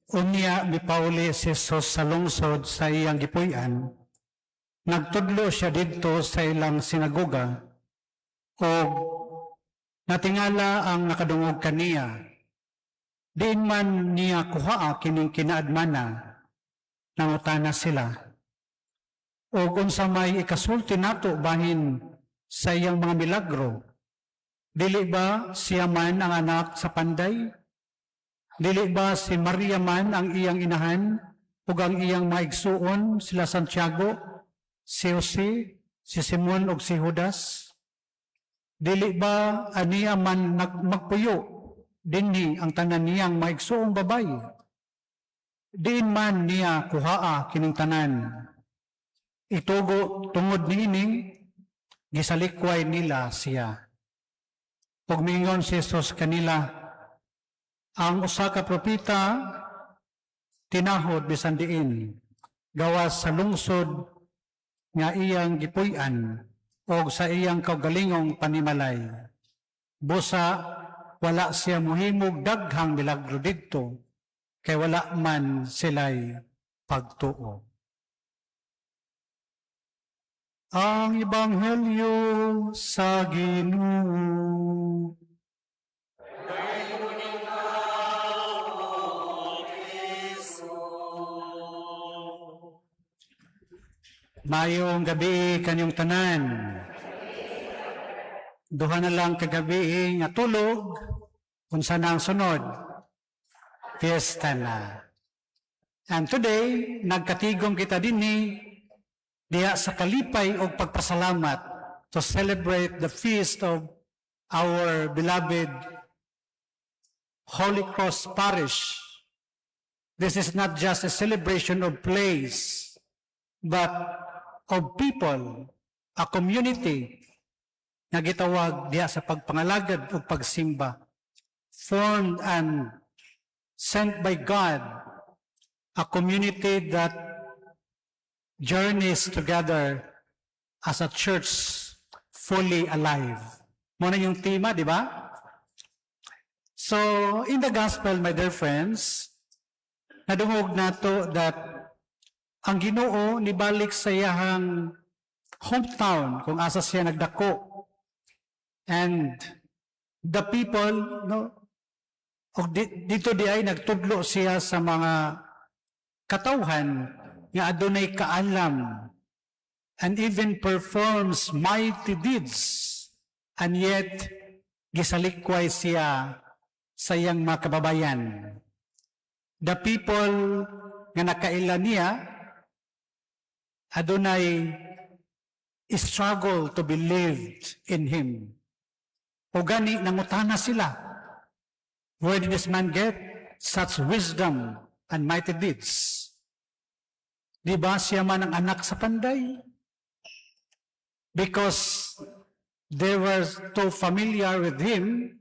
Unya mipauli si Jesus sa lungsod sa iyang gipuy-an. Nagtudlo siya didto sa ilang sinagoga ug natingala ang nakadungog kaniya. "Diin man niya kuhaa kining kinaadmana?" nangutana sila. "Og unsa may ikasulti nato bahin sa iyang mga milagro? Dili ba siya man ang anak sa panday? Dili ba si Maria man ang iyang inahan ug ang iyang mga igsuon sila Santiago, si Jose, si Simon ug si Judas? Dili ba aniya man magpuyo dinhi ang tanan niyang mga igsuong babayi? Diin man niya kuhaa kining tanan?" Itugo tungod niini, gisalikway nila siya. Ug miingon si Jesus kanila, "Ang usa ka propeta tinahod bisan diin, gawas sa lungsod nga iyang gipuy-an o sa iyang kaugalingong panimalay." Busa wala siya muhimog daghang milagro didto kay wala man sila'y pagtuo. Ang Ebanghelyo sa Ginoo. Maayong gabii kaninyong tanan. Duha na lang ka gabii nga tulog, unsa na ang sunod? Fiesta na. And today, nagkatigom kita dinhi diha sa kalipay og pagpasalamat to celebrate the feast of our beloved Holy Cross Parish. This is not just a celebration of place, but of people, a community nga gitawag diha sa pagpangalagad ug pagsimba, formed and sent by God, a community that journeys together as a church fully alive. Mao na yung tema, di ba? So, in the gospel, my dear friends, nadungog nato that ang Ginoo nibalik sa iyahang hometown kung asa siya nagdako. And the people, no, og dito di ay nagtudlo siya sa mga katawhan nga adunay kaalam and even performs mighty deeds, and yet gisalikway siya sa iyang mga kababayan. The people nga nakaila niya adunay struggle to believe in him. O gani nangutana sila, "Where did this man get such wisdom and mighty deeds? Di ba siya man ang anak sa panday?" Because they were too familiar with him,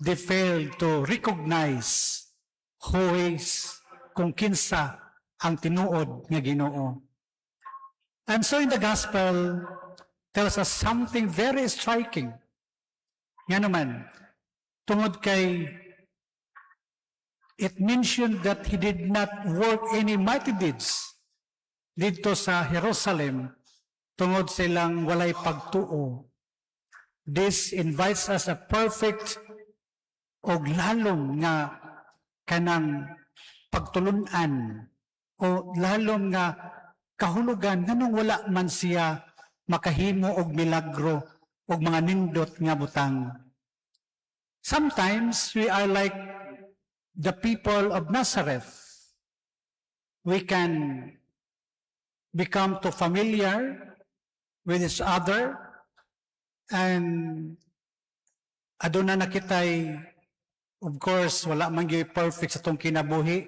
they failed to recognize who is, kung kinsa ang tinuod nga Ginoo. And so in the gospel tells us something very striking. Nga naman, tungod kay it mentioned that he did not work any mighty deeds dito sa Jerusalem tungod silang walay pagtuo. This invites us a perfect og lalom nga kanang pagtulunan o lalom nga kahulugan nganong wala man siya makahimo og milagro og mga nindot nga butang. Sometimes we are like the people of Nazareth. We can become too familiar with each other and aduna na kitay, of course, wala man gyud perfect sa atong kinabuhi,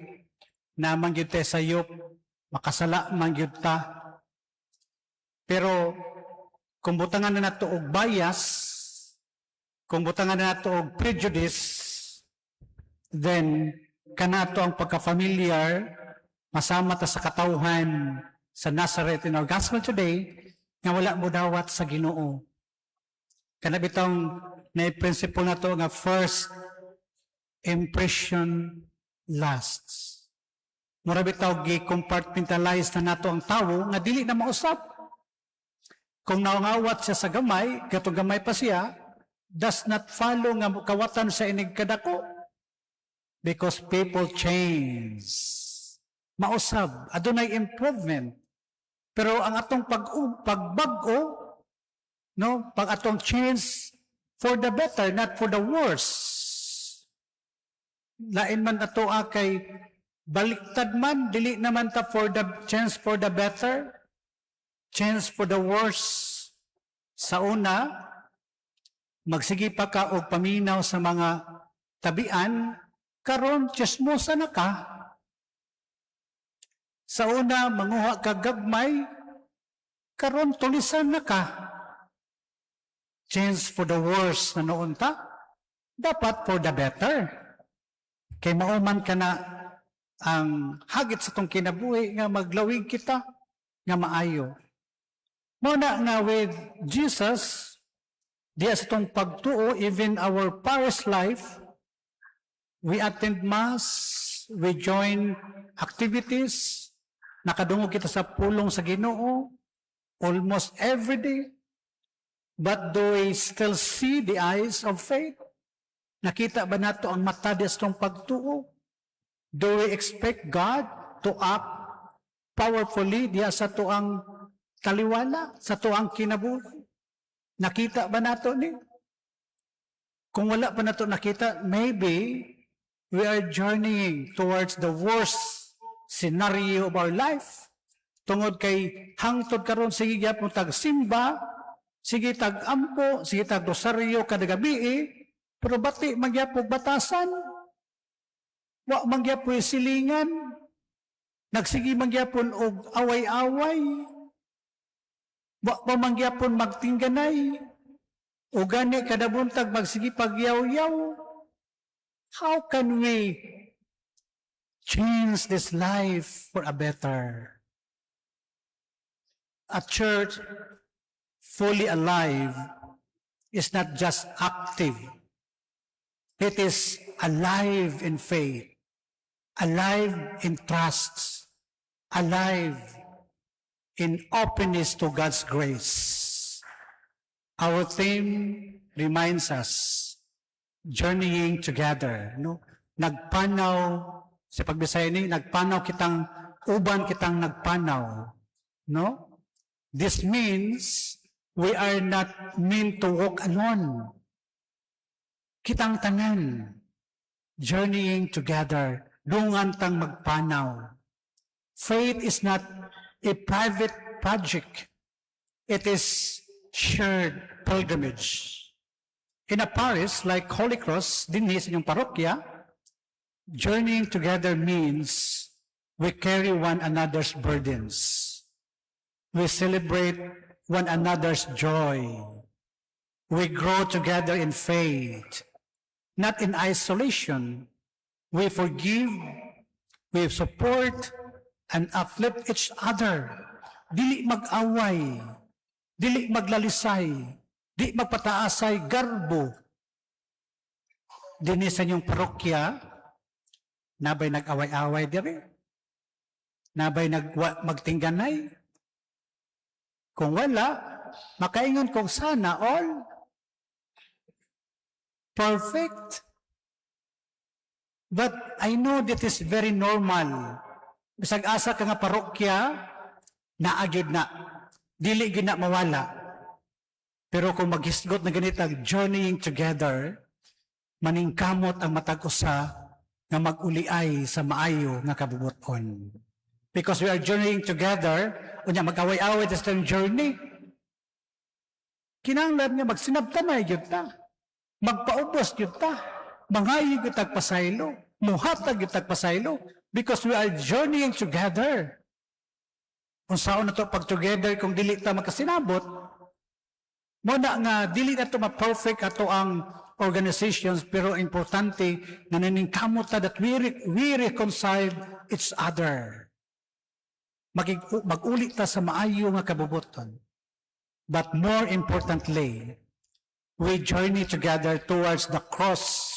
na man gyud tay sayop, makasala man gyud ta, pero kung butangan na nato og bias, kung butangan na nato og prejudice, then kanato ang pagka-familiar, masama ta sa katawhan sa Nazareth in our gospel today nga wala mo dawat sa Ginoo. Kana bitong na principle na to nga first impression wins. lasts. Mura bitaw gi-compartmentalize na nato ang tawo nga dili na mausab. Kung naungawat siya sa gamay, katong gamay pa siya, does not follow nga kawatan sa inig kadako. Because people change. Mausab, adunay improvement. Pero ang atong pagbag-o, no, pag atong change for the better, not for the worse. Lain man ato kay baliktad man, dili naman ta for the change for the better, change for the worse. Sa una, magsige pa ka og paminaw sa mga tabian, karon tsismosa na ka. Sa una, manguha ka gagmay, karon tulisan na ka. Change for the worse na noon ta, dapat for the better. Kay mao man kana ang hagit sa tong kinabuhi nga maglawig kita nga maayo. Mao na nga with Jesus, diya sa tong pagtuo, even our parish life, we attend Mass, we join activities, nakadungog kita sa pulong sa Ginoo almost every day. But do we still see the eyes of faith? Nakita ba nato ang mata diya sa tong pagtuo? Do we expect God to act powerfully diya sa tuang taliwala, sa tuang kinabuhi? Nakita ba nato ni? Kung wala pa nato nakita, maybe we are journeying towards the worst scenario of our life. Tungod kay hangtod karon sige gyapon tag simba, sige tag ampo, sige tag rosaryo kada gabi, pero bati man gyapon batasan. Wa man gyapon silingan. Nagsige man gyapon og away-away. Wa pa man gyapon magtingganay. O gani kada buntag magsige pagyaw-yaw. How can we change this life for a better? A church fully alive is not just active. It is alive in faith, alive in trust, alive in openness to God's grace. Our theme reminds us, journeying together, no? Nagpanaw, sa pagbisaya ni, nagpanaw kitang, uban kitang nagpanaw, no? This means we are not meant to walk alone. Kitang tanan, journeying together, dungan tang magpanaw. Faith is not a private project. It is shared pilgrimage. In a parish like Holy Cross, dinhi sa inyong parokya, journeying together means we carry one another's burdens. We celebrate one another's joy. We grow together in faith, not in isolation. We forgive, we support, and uplift each other. Dili mag-away, dili maglalisay, di magpataasay garbo. Dinhi sa inyong parokya, nabay nag-away-away diri? Nabay magtingganay? Kung wala, makaingon kong sana all. Perfect. But I know that is very normal. Bisag asa ka nga parokya, naa gyud na. Dili gyud na mawala. Pero kung maghisgot na ganito, journeying together, maningkamot ang matag usa nga mag-uliay sa maayo nga kabubuton. Because we are journeying together, unya mag-away-away sa journey. Kinahanglan nga magsinabtanay gyud ta. Magpaubos gyud ta. Mangayo gyud tag pasaylo, muhatag gyud tag pasaylo because we are journeying together. Unsaon na to pag together kung dili ta makasinabot? Mao na nga dili na to ma-perfect ato ang organizations, pero importante na naningkamot ta that we reconcile each other. Mag-uli ta sa maayo nga kabubuton. But more importantly, we journey together towards the cross.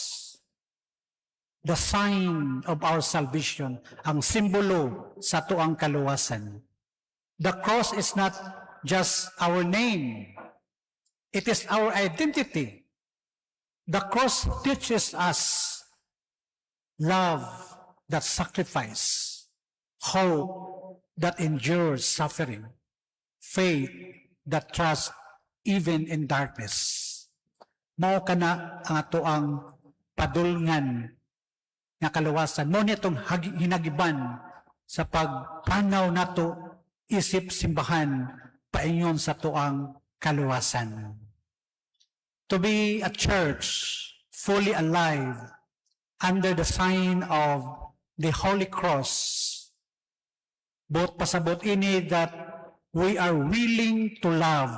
The sign of our salvation, ang simbolo sa atuang kaluwasan. The cross is not just our name. It is our identity. The cross teaches us love that sacrifice, hope that endures suffering, faith that trusts even in darkness. Mao kana ang atoang padulngan nga kaluwasan. Mao ni atong hinagiban sa pagpanaw nato isip simbahan paingon sa atoang kaluwasan. To be a church fully alive under the sign of the Holy Cross, buot pasabot ini that we are willing to love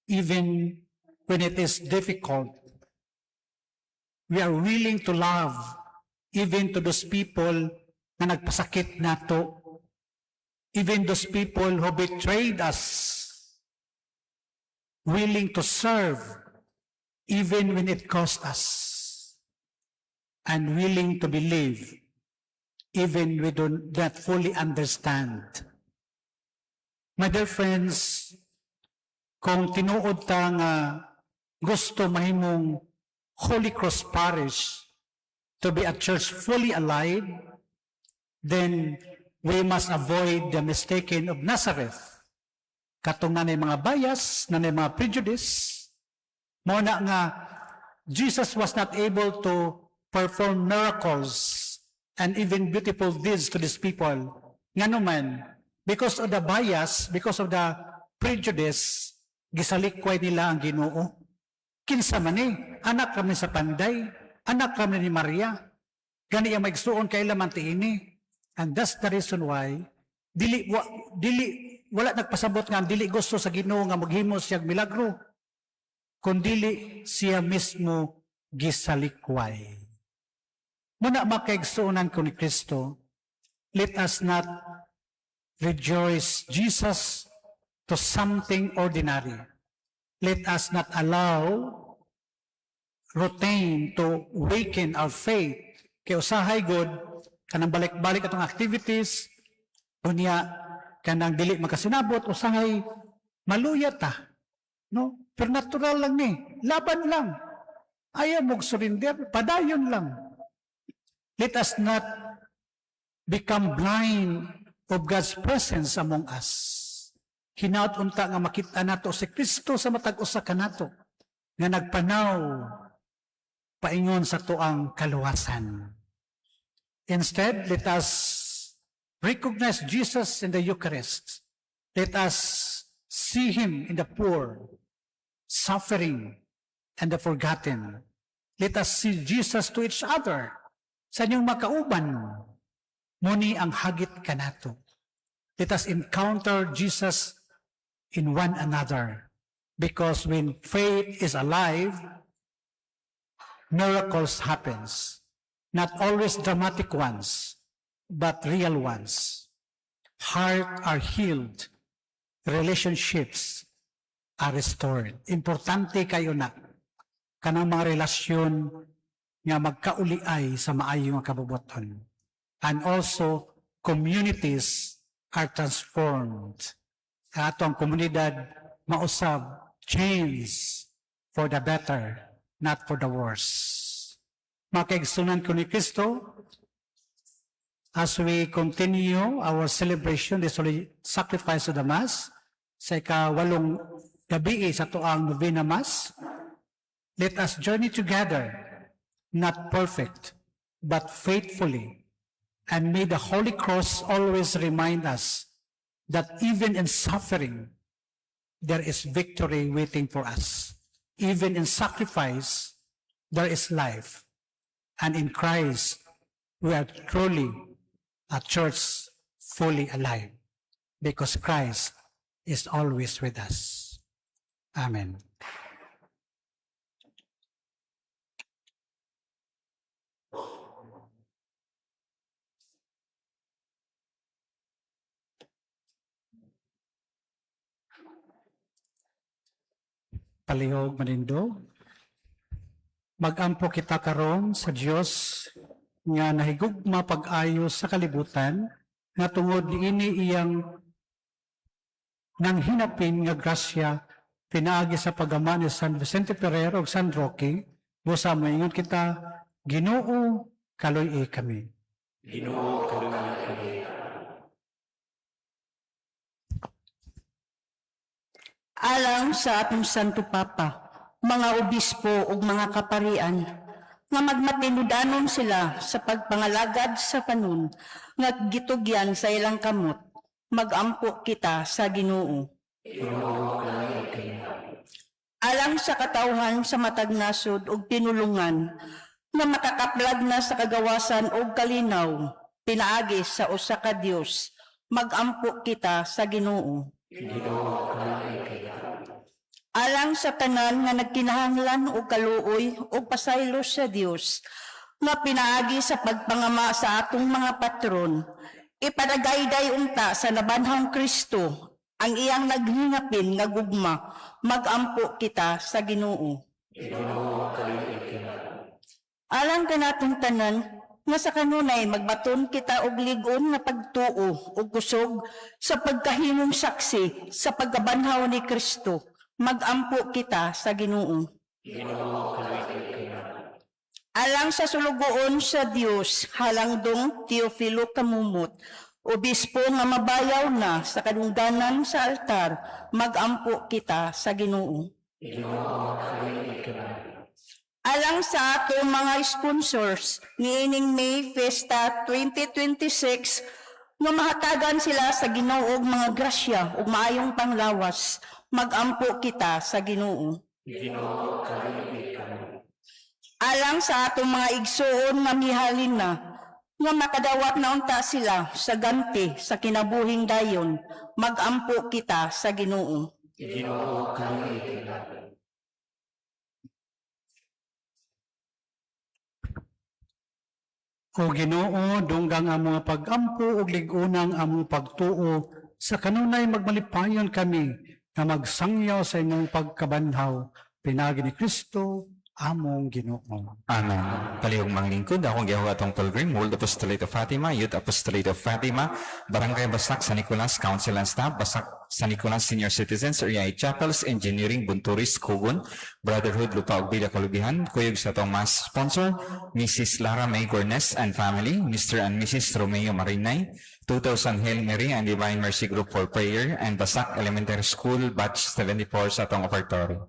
even when it is difficult. We are willing to love even to those people na nagpasakit nato, even those people who betrayed us, willing to serve even when it cost us, and willing to believe even we do not fully understand. My dear friends, kung tinuod ta nga gusto mahimong Holy Cross Parish, to be a church fully alive, then we must avoid the mistaken of Nazareth. Katong naa mga bias, naa mga prejudice, mao na nga Jesus was not able to perform miracles and even beautiful deeds to these people. Ngano man, because of the bias, because of the prejudice, gisalikway nila ang Ginoo. Kinsa man ni, anak kami sa panday, anak kami ni Maria. Gani ang maigsuon kay man tiini. And that's the reason why dili wala nagpasabot nga ang dili gusto sa Ginoo nga maghimo siya milagro, kundili siya mismo gisalikway. Muna, mga kaigsuonan ko ni Kristo, let us not rejoice Jesus to something ordinary. Let us not allow routine to weaken our faith. Kay usahay god, kanang balik-balik atong activities, unya kanang dili makasinabot, usahay maluya ta. No? Pero natural lang ni, laban lang. Ayaw mo surrender, padayon lang. Let us not become blind of God's presence among us. Hinaut unta nga makita nato si Kristo sa matag usa kanato nga nagpanaw paingon sa atuang kaluwasan. Instead, let us recognize Jesus in the Eucharist. Let us see Him in the poor, suffering, and the forgotten. Let us see Jesus to each other. Sa inyong makauban, mao ni ang hagit kanato. Let us encounter Jesus in one another. Because when faith is alive, miracles happens. Not always dramatic ones, but real ones. Heart are healed. Relationships are restored. Importante kayo na kanang mga relasyon nga magkauliay sa maayo nga kabubut-on. And also, communities are transformed. Ang atong komunidad mausab change for the better, not for the worse. Mga kaigsuonan ko ni Kristo, as we continue our celebration, the Holy Sacrifice of the Mass, sa ikawalong gabi sa atoang Novena Mass, let us journey together, not perfect, but faithfully. And may the Holy Cross always remind us that even in suffering, there is victory waiting for us. Even in sacrifice, there is life. And in Christ, we are truly a church fully alive because Christ is always with us. Amen. Palihog manindog. Magampo kita karon sa Dios. nga nahigugma pag-ayo sa kalibutan nga tungod niini iyang nang hinapin nga grasya pinaagi sa paggama ni San Vicente Ferrer ug San Roque, busa moingon kita, Ginoo, kaluy-i kami. Ginoo, kaluoy kami. Alang sa atong Santo Papa, mga obispo ug mga kaparian, nga magmatinudanon sila sa pagpangalagad sa kanon, nga gitugyan sa ilang kamot, magampo kita sa Ginoo. Alang sa katawhan sa matag nasod ug tinulungan, nga makakaplag na sa kagawasan ug kalinaw, pinaagi sa usa ka Dios, magampo kita sa Ginoo. Alang sa tanan nga nagkinahanglan og kaluoy o pasaylo sa Dios nga pinaagi sa pagpangama sa atong mga patron, ipadagayday unta sa nabanhang Kristo ang iyang naghingapin nga gugma, magampo kita sa Ginoo. Alang kanatong tanan nga sa kanunay magbaton kita og lig-on nga pagtuo ug kusog sa pagkahimong saksi sa pagkabanhaw ni Kristo, magampo kita sa Ginoo. Alang sa sulugoon sa Dios, halangdong Teofilo Kamumot, obispo nga mabayaw na sa kadungganan sa altar, magampo kita sa Ginoo. Alang sa ato mga sponsors niining May Festa 2026 nga mahatagan sila sa Ginoo og mga grasya ug maayong panglawas, magampo kita sa Ginoo. Alang sa atong mga igsuon nga mihalin na nga makadawat na unta sila sa ganti sa kinabuhing dayon, magampo kita sa Ginoo. O Ginoo, dunggang ang mga pagampo ug lig-unang among pagtuo, sa kanunay magmalipayon kami nga magsangyaw sa imong pagkabanhaw, pinaagi ni Kristo among Ginoo. Amen. Palihog manglingkod, akong gihugat atong Pilgrim, World Apostolate of Fatima, Youth Apostolate of Fatima, Barangay Basak, San Nicolas, Council and Staff, Basak, San Nicolas Senior Citizens, Area Chapels, Engineering, Bunturis, Kugon, Brotherhood, Lupa ug Bida Kalubihan, kuyog sa atong mass sponsor, Mrs. Lara May Gornes and family, Mr. and Mrs. Romeo Marinay, 2000 Hail Mary and Divine Mercy Group for Prayer, and Basak Elementary School, Batch 74 sa atong offertory.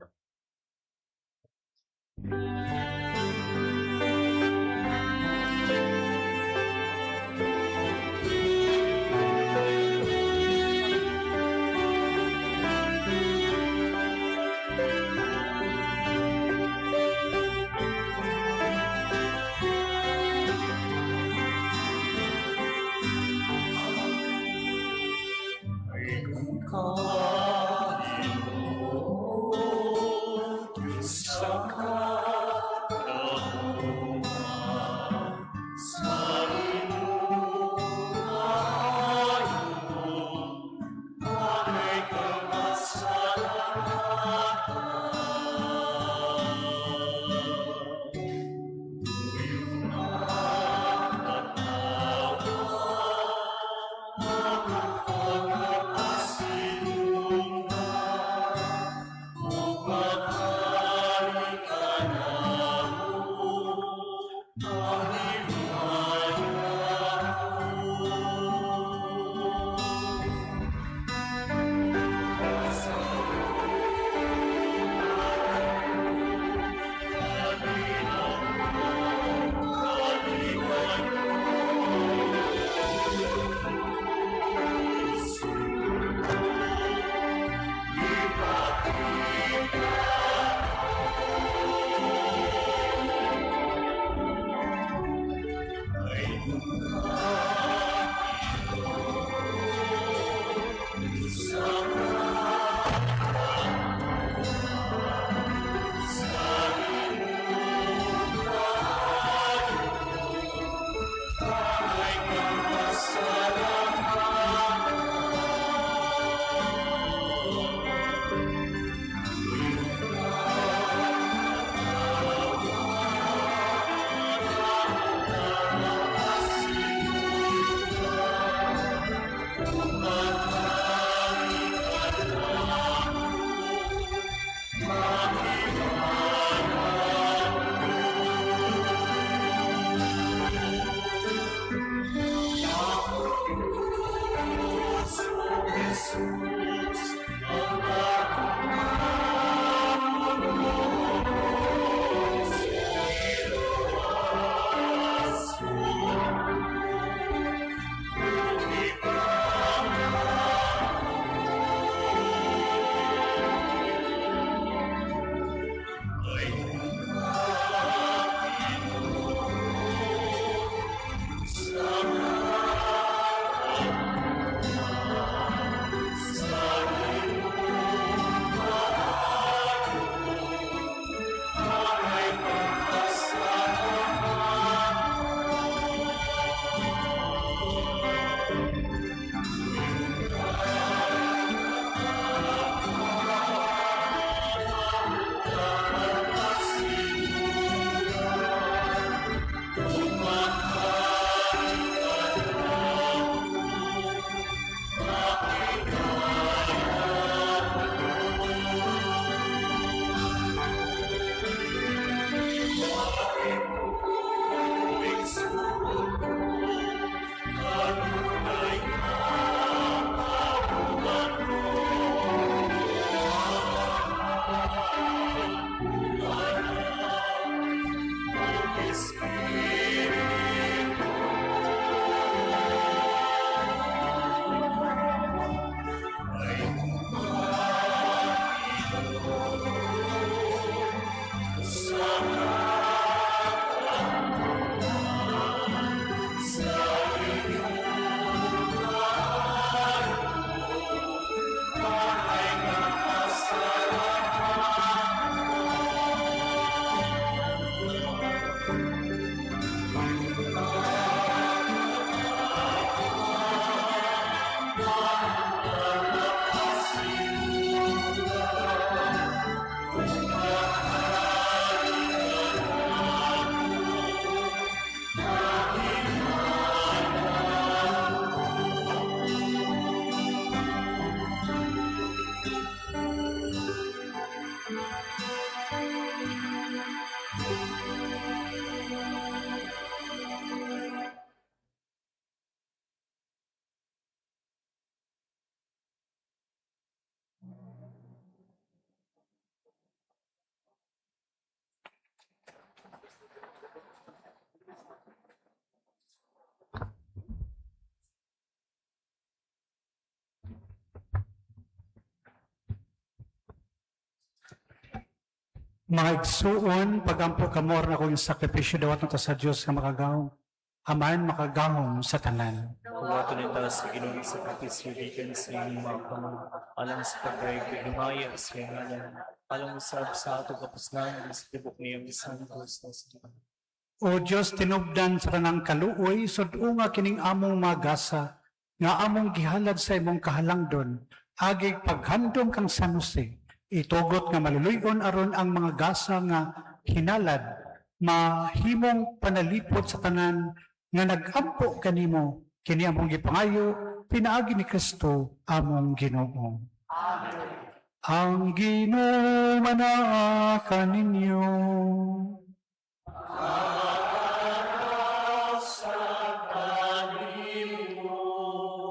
Mga igsuon, pagampo kamo aron akong sakripisyo dawat ta sa Dios nga makagahom. Amahan makagahom sa tanan. Buhaton ita sa Ginoo ang sakripisyo gikan sa inyong mga kamot, alang sa pagdayeg ug himaya sa iyang ngalan, alang usab sa atong kapusnan ug sa tibok niyang santos na simbahan. O Dios, tinubdan sa tanang kaluoy, sud-unga kining among mga gasa, nga among gihalad sa imong kahalangdon, agig paghandom kang San Jose, itugot nga maluluy-on aron ang mga gasa nga hinalad, mahimong panalipod sa tanan nga nagampo kanimo, kini among gipangayo, pinaagi ni Kristo among Ginoo. Ang Ginoo manaa kaninyo.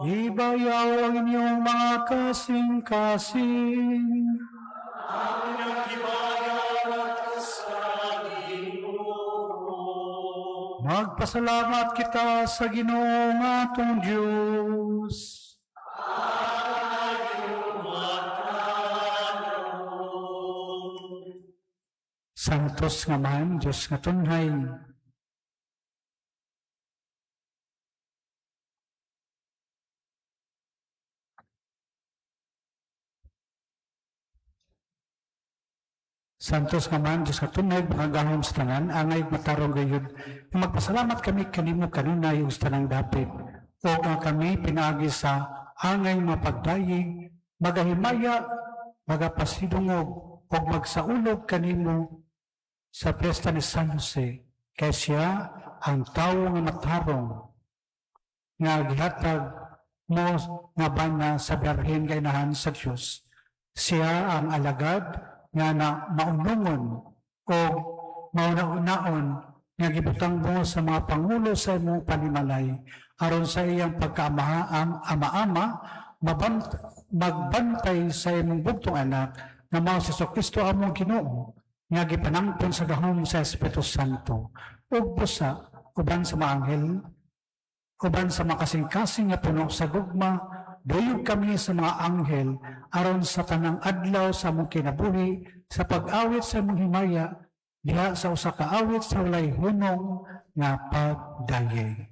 Ibayaw ang inyong mga kasing-kasing. Magpasalamat kita sa Ginoo nga atong Dios. Santos nga man, Dios nga tunhay. Santos nga man, Diyos katunay, makagahom sa tanan, angay matarong gayud. Nga magpasalamat kami kanimo kanunay ug sa tanang dapit. O nga kami pinaagi sa angay mapagdayeg, magahimaya, magapasidungog, ug magsaulog kanimo sa piyesta ni San Jose. Kay siya ang tawo nga matarong nga gihatag mo nga bana sa Birhen nga inahan sa Dios. Siya ang alagad nga na maunungon o mauna-unaon nga gibutang mo sa mga pangulo sa imong panimalay aron sa iyang pagkaamaha ang ama-ama magbantay sa imong bugtong anak nga mao si Kristo among Ginoo nga gipanangpon sa gahom sa Espiritu Santo ug busa uban sa mga anghel, uban sa makasing-kasing nga puno sa gugma. Duyog kami sa mga anghel aron sa tanang adlaw sa among kinabuhi sa pag-awit sa among himaya diha sa usa ka awit sa walay hunong nga pagdayeg.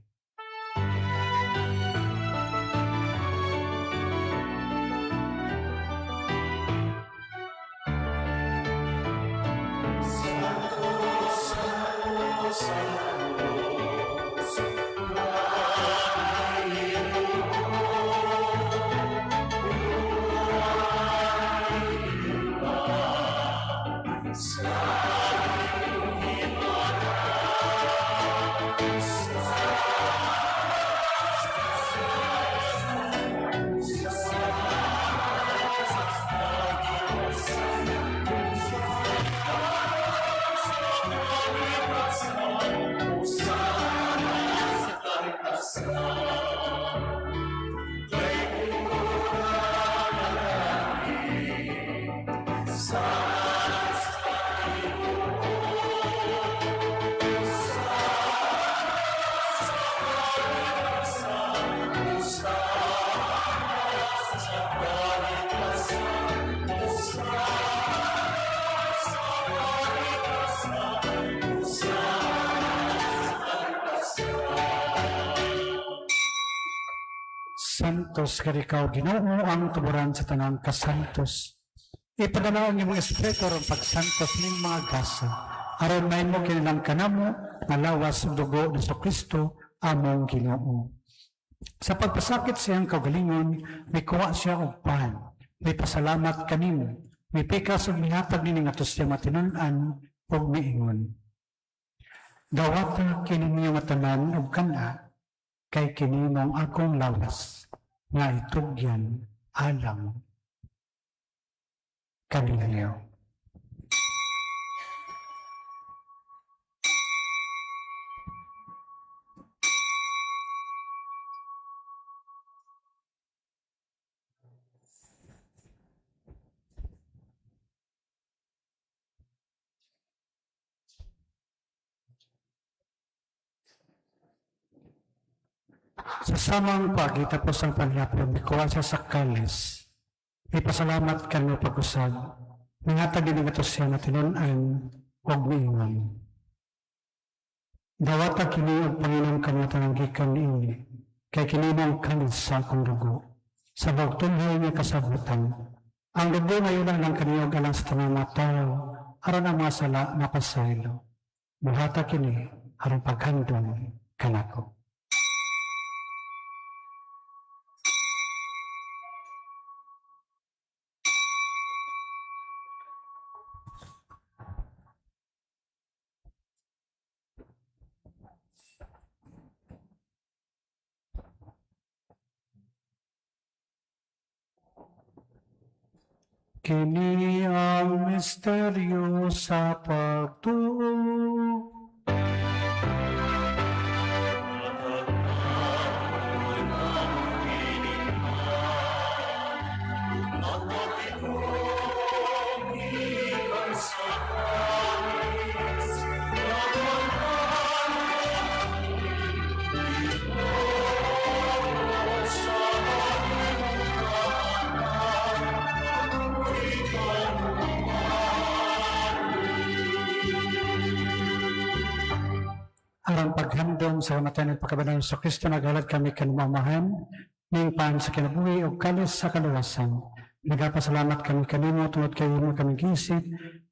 Santos kay ikaw, Ginoo, ang tuburan sa tanang kasantos. Ipadala ang imong Espiritu aron pagsantos ning mga gasa, aron mahimo kinilang kanamo nga lawas ug dugo ni Kristo among Ginoo. Sa pagpasakit sa iyang kaugalingon, mikuha siya og pan, mipasalamat kanimo, mipikas ug mihatag niini ngadto sa iyang matinud-an ug miingon: "Dawata kini ninyo nga tanan ug kan-a, kay kini mao ang akong lawas nga itugyan alang kaninyo." Sa samang paagi, tapos ang panihapon, mikuha siya sa kalis. Ipasalamat kanimo pag-usab. Nihatag din nga siya na tinun-an og miingon: "Dawata kini og panginom kamo tanang gikan niini, kay kini ang kalis sa akong dugo, sa bugtunhay nga kasabutan. Ang dugo nga yulang lang kaniyo alang sa tanang mga tao, aron ang mga sala mapasaylo. Buhata kini aron paghandom kanako." Kini ang misteryo sa pagtuo. Aron paghandom sa kamatayon at pagkabanal sa Kristo, naghalad kami kanimo, Amahan, ning pan sa kinabuhi ug kalis sa kaluwasan. Nagapasalamat kami kanimo tungod kay imo kami giisip,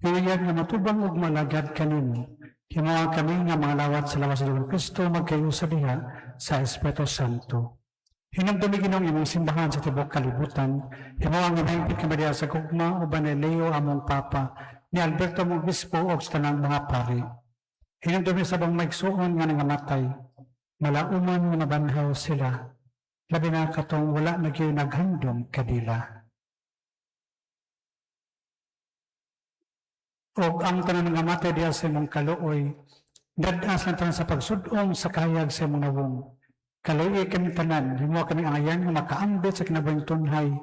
pinayag nga matubang ug malagad kanimo. Himoa kami nga mga lawat sa lawas sa Kristo magkayusa diha sa Espiritu Santo. Hinumdumi, Ginoo, imong simbahan sa tibuok kalibutan. Himoa nga mahingpit kami diha sa gugma uban ni Leo among Papa, ni Alberto among Bispo ug sa tanang mga pari. Hinumdumi sa ubang maigsuon nga nangamatay, malauman nga mabanhaw sila, labi na katong wala na gyud naghandom kanila. Og ang tanan nga namatay diha sa imong kaluoy, dad-a silang tanan sa pagsud-ong sa kahayag sa imong nawong. Kaluoyi kami tanan, himoa kami angayan nga makaambit sa kinabuhing tunhay,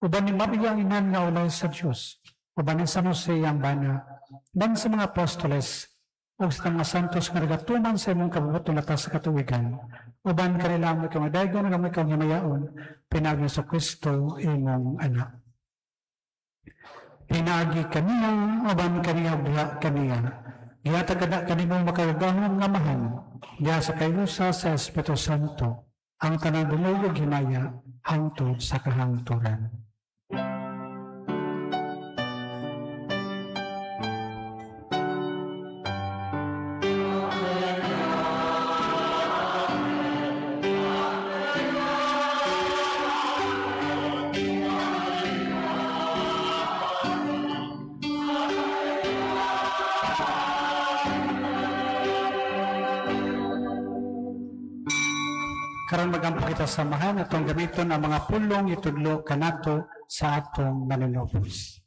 uban ni Maria ang inan nga ulay sa Dios, uban ni San Jose ang bana, uban sa mga apostoles, ug sa mga santos nga nagatuman sa imong kabubut-on latas sa katuwigan. Uban kanila amo ikaw madaygon ug amo ikaw himayaon, pinaagi sa Kristo imong anak. Pinaagi kaniya, uban kaniya, ug diha kaniya. Gihatag kada kanimo makagagahom nga Amahan, diha sa kayusa sa Espiritu Santo, ang tanang dungog ug himaya hangtod sa kahangturan. Karon magampo kita sa Amahan, atong gamiton ang mga pulong itudlo kanato sa atong manunubos.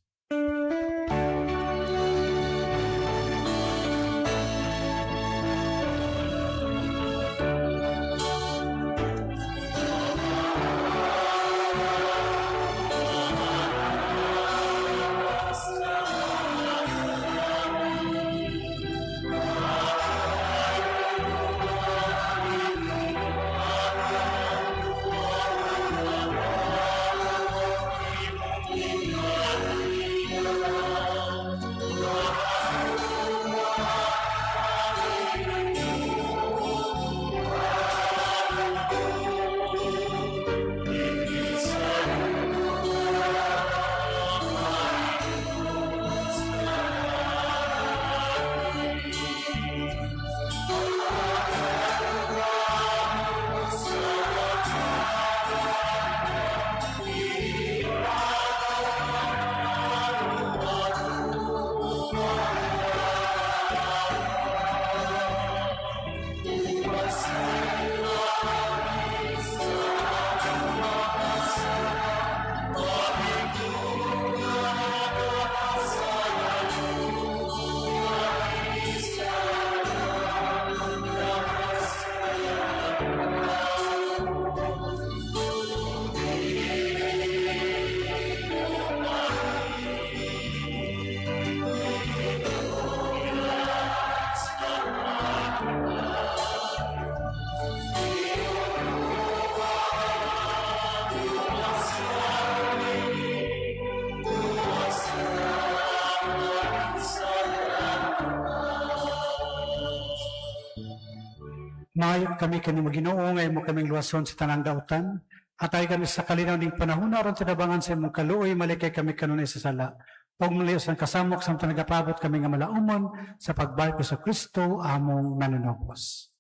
Kami kanimo, Ginoo, nga imo kaming luwason sa tanang dautan. Atay kami sa kalinaw ning panahon aron tinabangan sa imong kaluoy, malikay kami kanunay sa sala. Ug muli sa kasamok samtang nagapabot kami nga malaumon sa pagbalik sa Kristo among manunubos.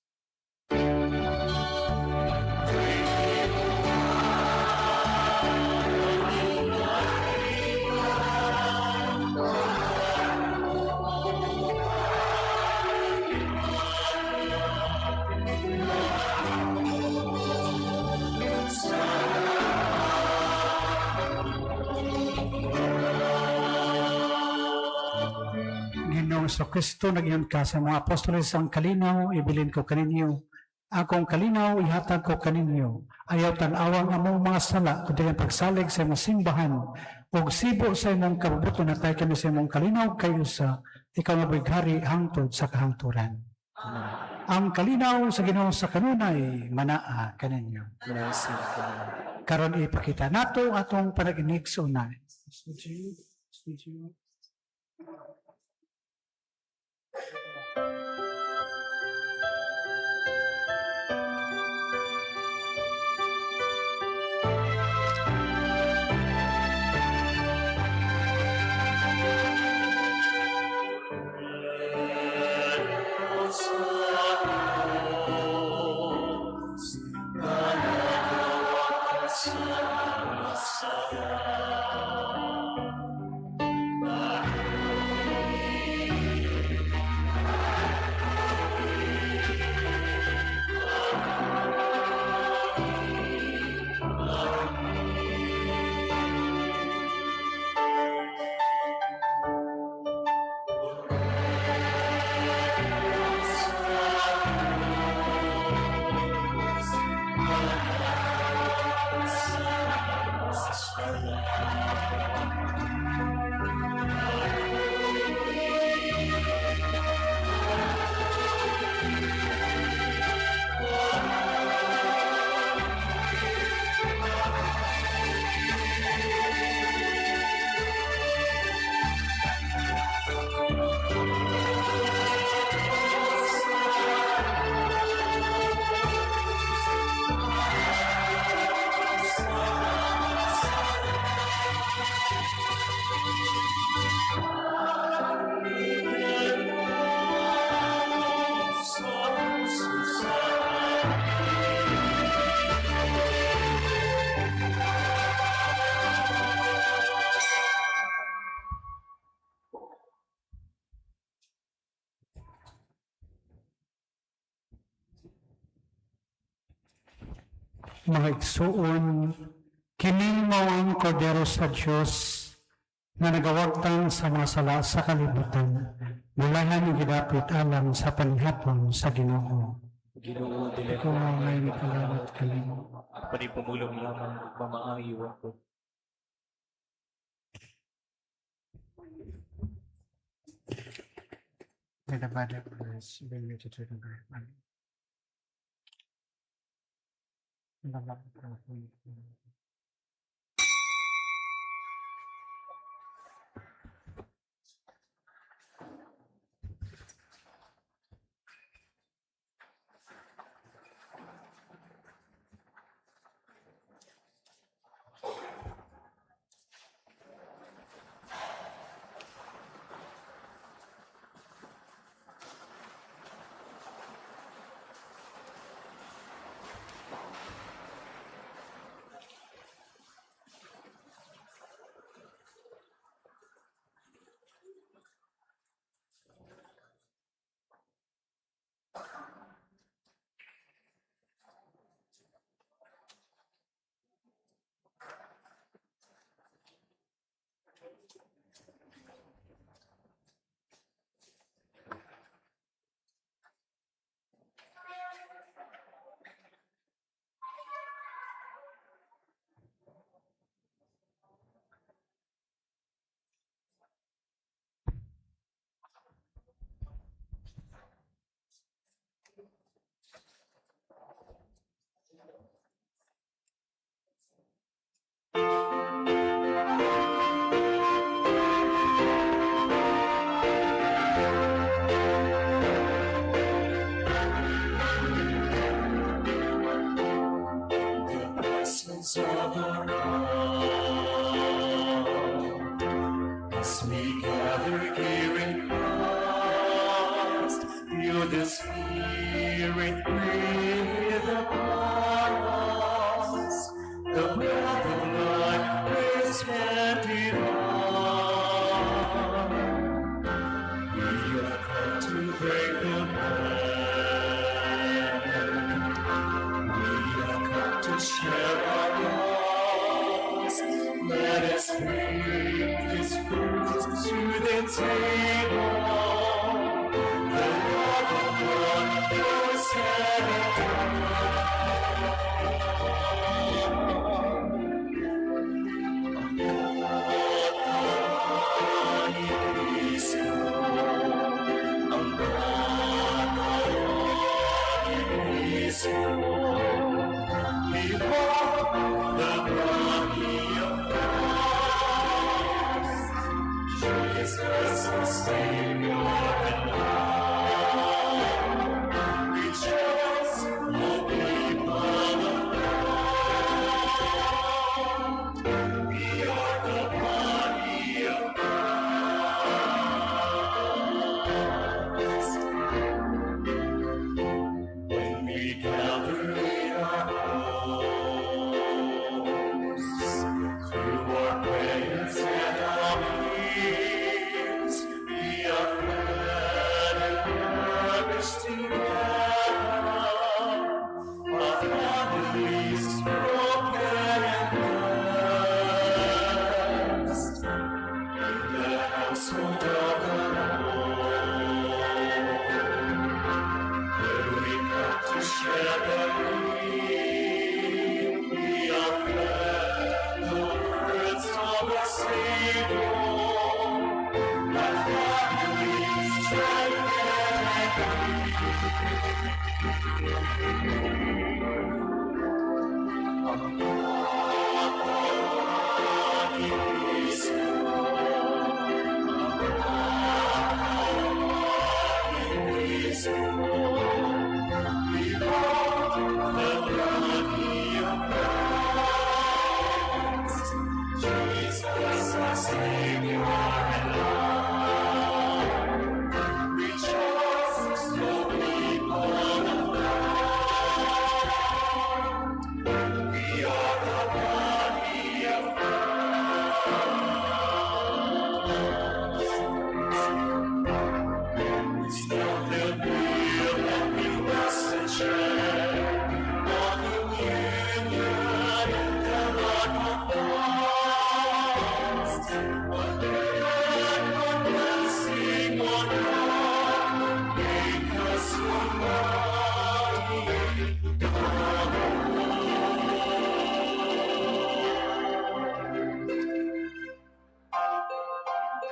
Ginoong Kristo, nag-ingon ka sa mga apostoles, "Ang kalinaw ibilin ko kaninyo. Akong kalinaw ihatag ko kaninyo. Ayaw tan-awang among mga sala, kundi ang pagsalig sa imong simbahan. Ug sibo sa imong kabubut-on, hatagi kami sa imong kalinaw kay usa, ikaw nga buhi hangtod sa kahangturan." Ang kalinaw sa Ginoo sa kanunay manaa kaninyo. Karon ipakita nato atong panag-inig sa unay. Mga igsuon, kining mao ang kordero sa Dios na nagawagtang sa mga sala sa kalibutan. Bulahan ang gidapit alang sa panihapon sa Ginoo. Ginoo, dili Ikaw ang may makalamat kanimo. Apan ipumulong lamang ug mamaayo ako. May the body of Christ bring you to the grave. Amen. In the love of God, we pray. Presence of our God. As we gather here in Christ, feel the Spirit breathe upon us, the breath of life, grace and divine. We have come to break the bread. We have come to share our lives. Let us bring this fruit to the table. The love of God was said and done. Ang ni Kristo, ang ni Kristo. Behold the body of Christ, Jesus, our Savior and Lord. Rejoice, O people of God. We are the body of Christ. When we gather in our homes, through our prayers and our meals, we are fed and nourished together. Our families broken and blessed. In the household of the Lord, where we come to share the meal, we are fed the words of our Savior. Our families strengthened and healed. Ang ni Kristo, ang ni Kristo. Behold the body of Christ, Jesus, our Savior and Lord. Rejoice, O people of God. We are the body of Christ. We start the meal and we rest and share our communion in the life of Christ. One bread, one blessing, one God, make us one body. God alone.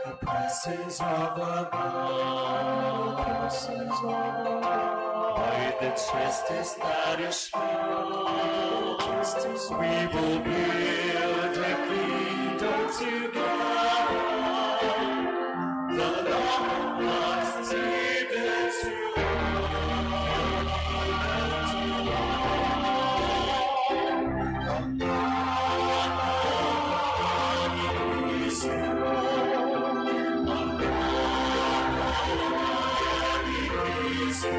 The presence of our God, presence of our God, by the justice that is shown, justice we will build a kingdom together. The love of Christ given to all, to all. Ang ni Kristo, ang ni Kristo.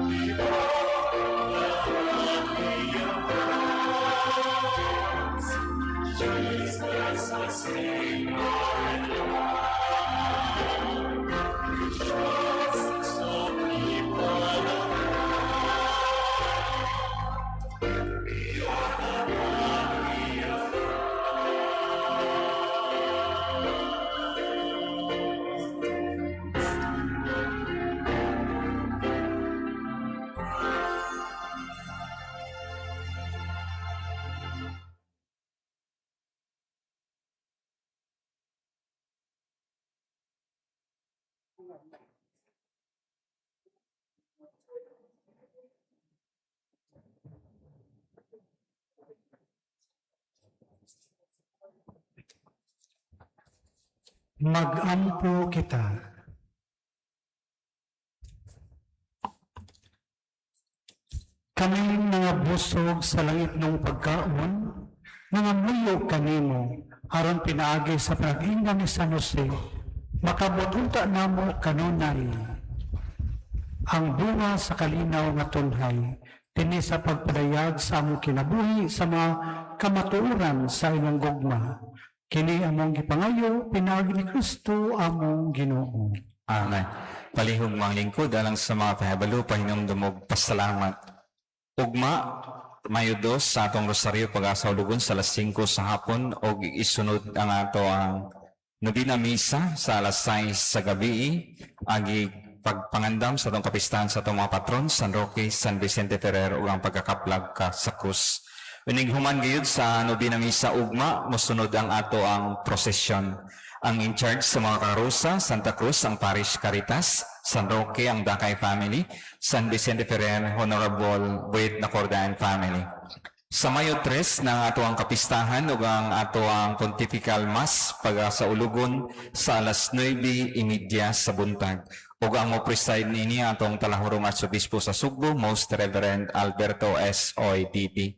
Behold the body of Christ, Jesus, our Savior and Lord. Rejoice, O people of God. We are the body of Christ. Magampo kita. Kami mga busog sa langitnong pagkaon, nangamuyo kanimo aron pinaagi sa pag-inga ni San Jose, makabot unta namo kanunay ang bunga sa kalinaw nga tunhay, dinhi sa pagpadayag sa among kinabuhi sa mga kamatuoran sa imong gugma. Kini among gipangayo pinaagi ni Kristo among Ginoo. Amen. Palihog, mga lingkod, alang sa mga pahibalo, pahinumdum og pasalamat. Ugma, Mayo 2, sa atong rosaryo pag-asaulugon sa alas 5 sa hapon og isunod ang ato ang nobina misa sa alas 6 sa gabi, agi pagpangandam sa atong kapistahan sa atong mga patron, San Roque, San Vicente Ferrer ug ang pagkakaplag ka sa krus. Unig human gayud sa nobina misa ugma, mosunod ang ato ang prosesyon. Ang in charge sa mga karosa, Santa Cruz ang Parish Caritas, San Roque ang Dakay Family, San Vicente Ferrer, Honorable Buit Nacorda and Family. Sa Mayo 3 ng ato ang kapistahan ug ang ato ang Pontifical Mass pag sa ulugon sa alas 9:30 sa buntag. Ug ang mo preside niini atong talahurong Arsobispo sa Sugbo, Most Reverend Alberto S. Oy DB.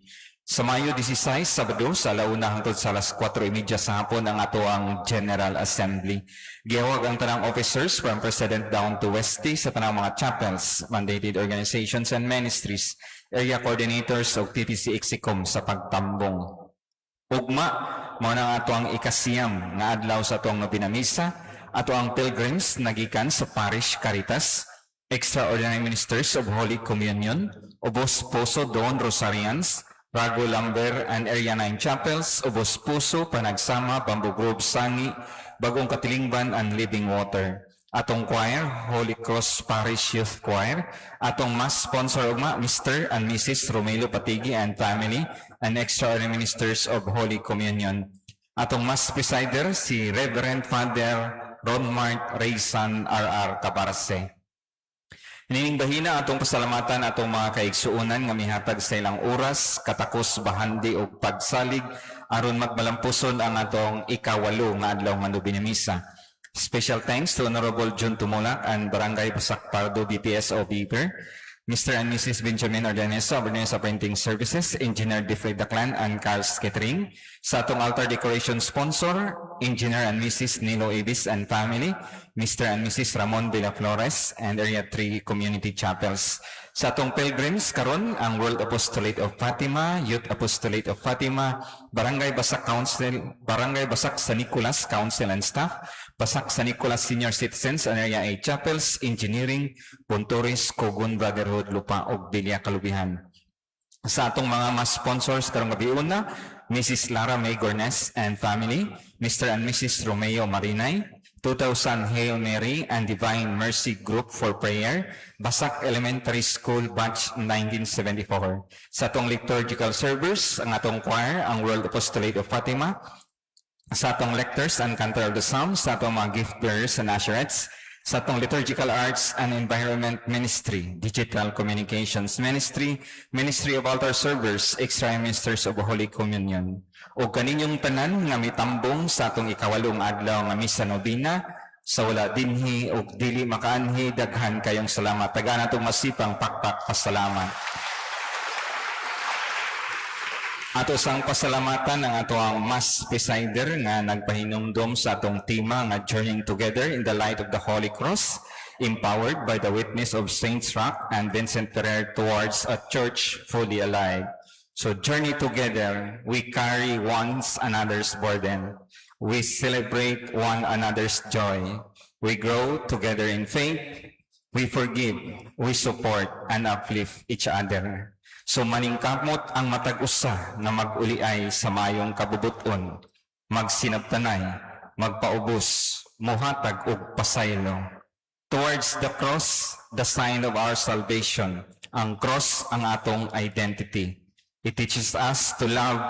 Sa Mayo 16, Sabado, sa alauna hangtod sa alas 4:30 sa hapon ang ato ang General Assembly. Gihawag ang tanang officers from President down to Westy sa tanang mga chapels, mandated organizations and ministries, area coordinators og TTC Execom sa pagtambong. Ugma, mao na ang ato ang ikasiyam nga adlaw sa atong nobina misa, ato ang pilgrims nagikan sa Parish Caritas, Extraordinary Ministers of Holy Communion, Ubos Puso Don Rosarians, Rago Lumber and Area 9 Chapels, Ubos Puso, Panagsama, Bamboo Grove, Sangi, Bagong Katilingban and Living Water. Atong choir, Holy Cross Parish Youth Choir. Atong mass sponsor ugma, Mr. and Mrs. Romelo Patigi and family and Extraordinary Ministers of Holy Communion. Atong mass presider, si Reverend Father Ronmart Raysan R.R. Cabarce. Nining bahina atong pasalamatan atong mga kaigsuonan nga mihatag sa ilang oras, katakos, bahandi ug pagsalig aron magmalampuson ang atong ikawalo nga adlaw nga nobina misa. Special thanks to Honorable Jun Tumulak and Barangay Basak Pardo BPS Beaver, Mr. and Mrs. Benjamin Ordanesa, Ordanesa Printing Services, Engineer Defray Daclan and Carl Catering. Sa atong altar decoration sponsor, Engineer and Mrs. Nilo Ibis and family, Mr. and Mrs. Ramon Villaflores and Area 3 Community Chapels. Sa atong pilgrims karon ang World Apostolate of Fatima, Youth Apostolate of Fatima, Barangay Basak Council, Barangay Basak San Nicolas Council and Staff, Basak San Nicolas Senior Citizens and Area 8 Chapels, Engineering, Pontoris, Kogun Brotherhood, Lupa ug Bilya Kalubihan. Sa atong mga mass sponsors karong gabi una, Mrs. Lara May Gornes and family, Mr. and Mrs. Romeo Marinay, 2000 Hail Mary and Divine Mercy Group for Prayer, Basak Elementary School Batch 1974. Sa atong liturgical servers, ang atong choir, ang World Apostolate of Fatima, sa atong lectors and cantor of the Psalms, sa atong mga gift bearers and usherates, sa atong Liturgical Arts and Environment Ministry, Digital Communications Ministry, Ministry of Altar Servers, Extra Ministers of Holy Communion. O kaninyong tanan nga mitambong sa atong ikawalong adlaw nga misa nobina, sa wala dinhi o dili makaanhi, daghan kayong salamat. Tagaan atong masipang pakpak pasalamat. Ato sang pasalamatan ang ato ang mass presider nga nagpahinumdom sa atong tema nga "Journeying Together in the Light of the Holy Cross, Empowered by the Witness of Saints Roch and Vincent Ferrer towards a Church Fully Alive." So journey together, we carry one another's burden. We celebrate one another's joy. We grow together in faith. We forgive, we support, and uplift each other. So maningkamot ang matag usa nga mag-uliay sa mayong kabubuton, magsinabtanay, magpaubos, muhatag og pasaylo. Towards the cross, the sign of our salvation. Ang cross ang atong identity. It teaches us to love,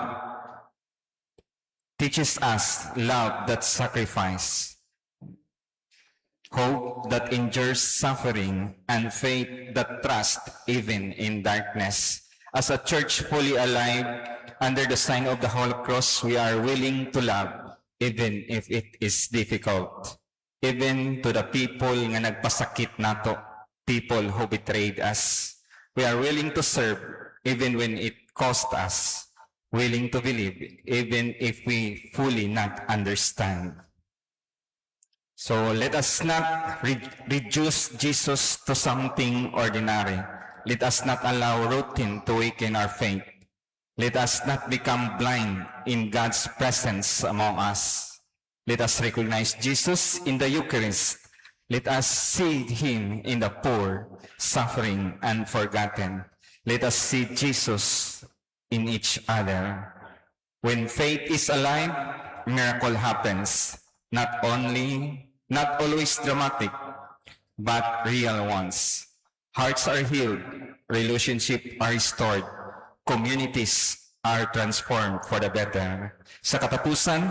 teaches us love that sacrifice, hope that endures suffering, and faith that trusts even in darkness. As a church fully alive under the sign of the Holy Cross, we are willing to love even if it is difficult. Even to the people nga nagpasakit nato, people who betrayed us. We are willing to serve even when it costs us, willing to believe even if we fully not understand. So let us not reduce Jesus to something ordinary. Let us not allow routine to weaken our faith. Let us not become blind in God's presence among us. Let us recognize Jesus in the Eucharist. Let us see him in the poor, suffering, and forgotten. Let us see Jesus in each other. When faith is alive, miracle happens. Not only, not always dramatic, but real ones. Hearts are healed, relationships are restored, communities are transformed for the better. Sa katapusan,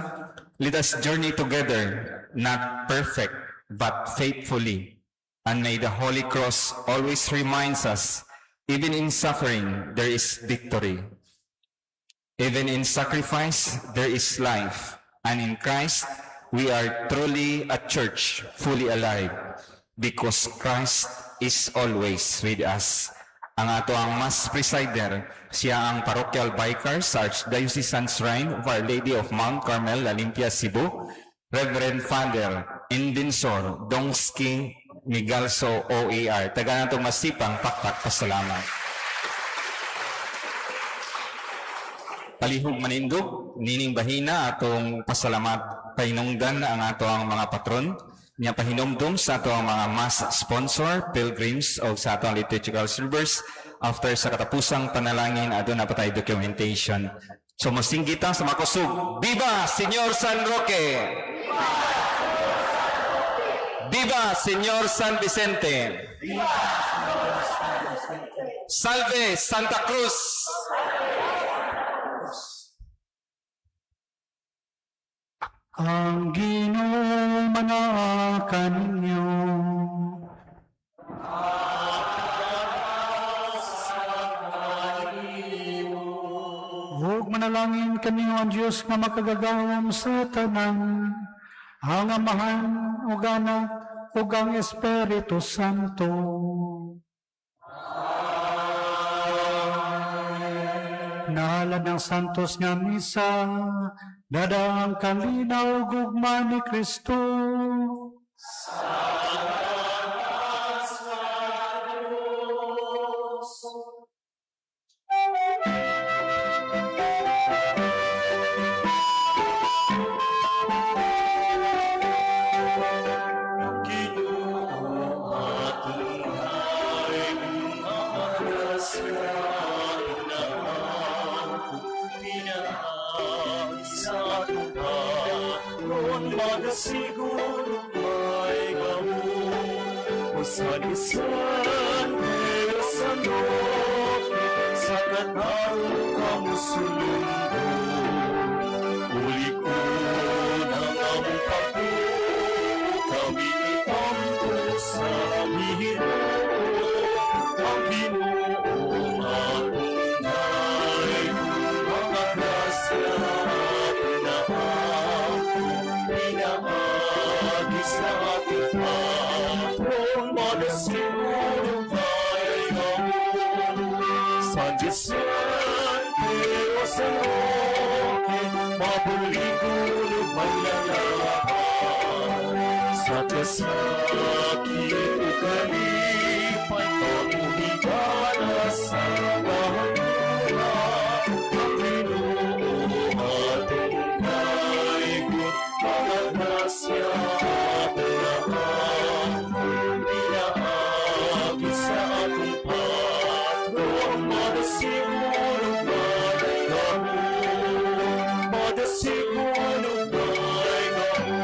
let us journey together, not perfect, but faithfully. And may the Holy Cross always reminds us, even in suffering, there is victory. Even in sacrifice, there is life. And in Christ, we are truly a church fully alive because Christ is always with us. Ang atoang Mass presider, siya ang parochial vicar sa Archdiocesan Shrine of Our Lady of Mount Carmel, La Limpia, Cebu, Reverend Father Invinsor Dongski Migalso OAR. Taga natong masipang pakpak pasalamat. Palihog manindog, nining bahina atong pasalamat pahinungdan ang atoang mga patron niya, pahinumdum sa atoang mga mass sponsor, pilgrims o sa atoang liturgical servers. After sa katapusang panalangin, aduna pa tayo documentation. So mosinggit ta sa makusog. Viva Señor San Roque! Viva Señor San Vicente! Salve Santa Cruz! Ang Ginoo manaa kaninyo. Ug manalangin kaninyo ang Dios nga makagagahom sa tanan, ang Amahan ug Anak ug ang Espiritu Santo. Nahalad ng Santos nga Misa, dada ang kalinaw ug gugma ni Kristo. Ginoo atong Hari, mga grasya atong pinaagi sa atong patron, magasiguro may gamo. O sa Vicente, sa Roque, sa katarong kamusulundo. Uli ko ng among pagtuo, kami iampo sa Ginoo. Ang Ginoo atong Hari, mga grasya atong naampo, pinaagi sa ating patron, magasiguro kay gamo. San Vicente o San Roque, mabuligon ug manlalaban. Sa kasakit ug kalipay, pamuhigala sa kahangura. Ang Ginoo atong kaigot, mga grasya atong naampo, pinaagi sa atong patron, magasiguro may gamo. Magasiguro may gamo.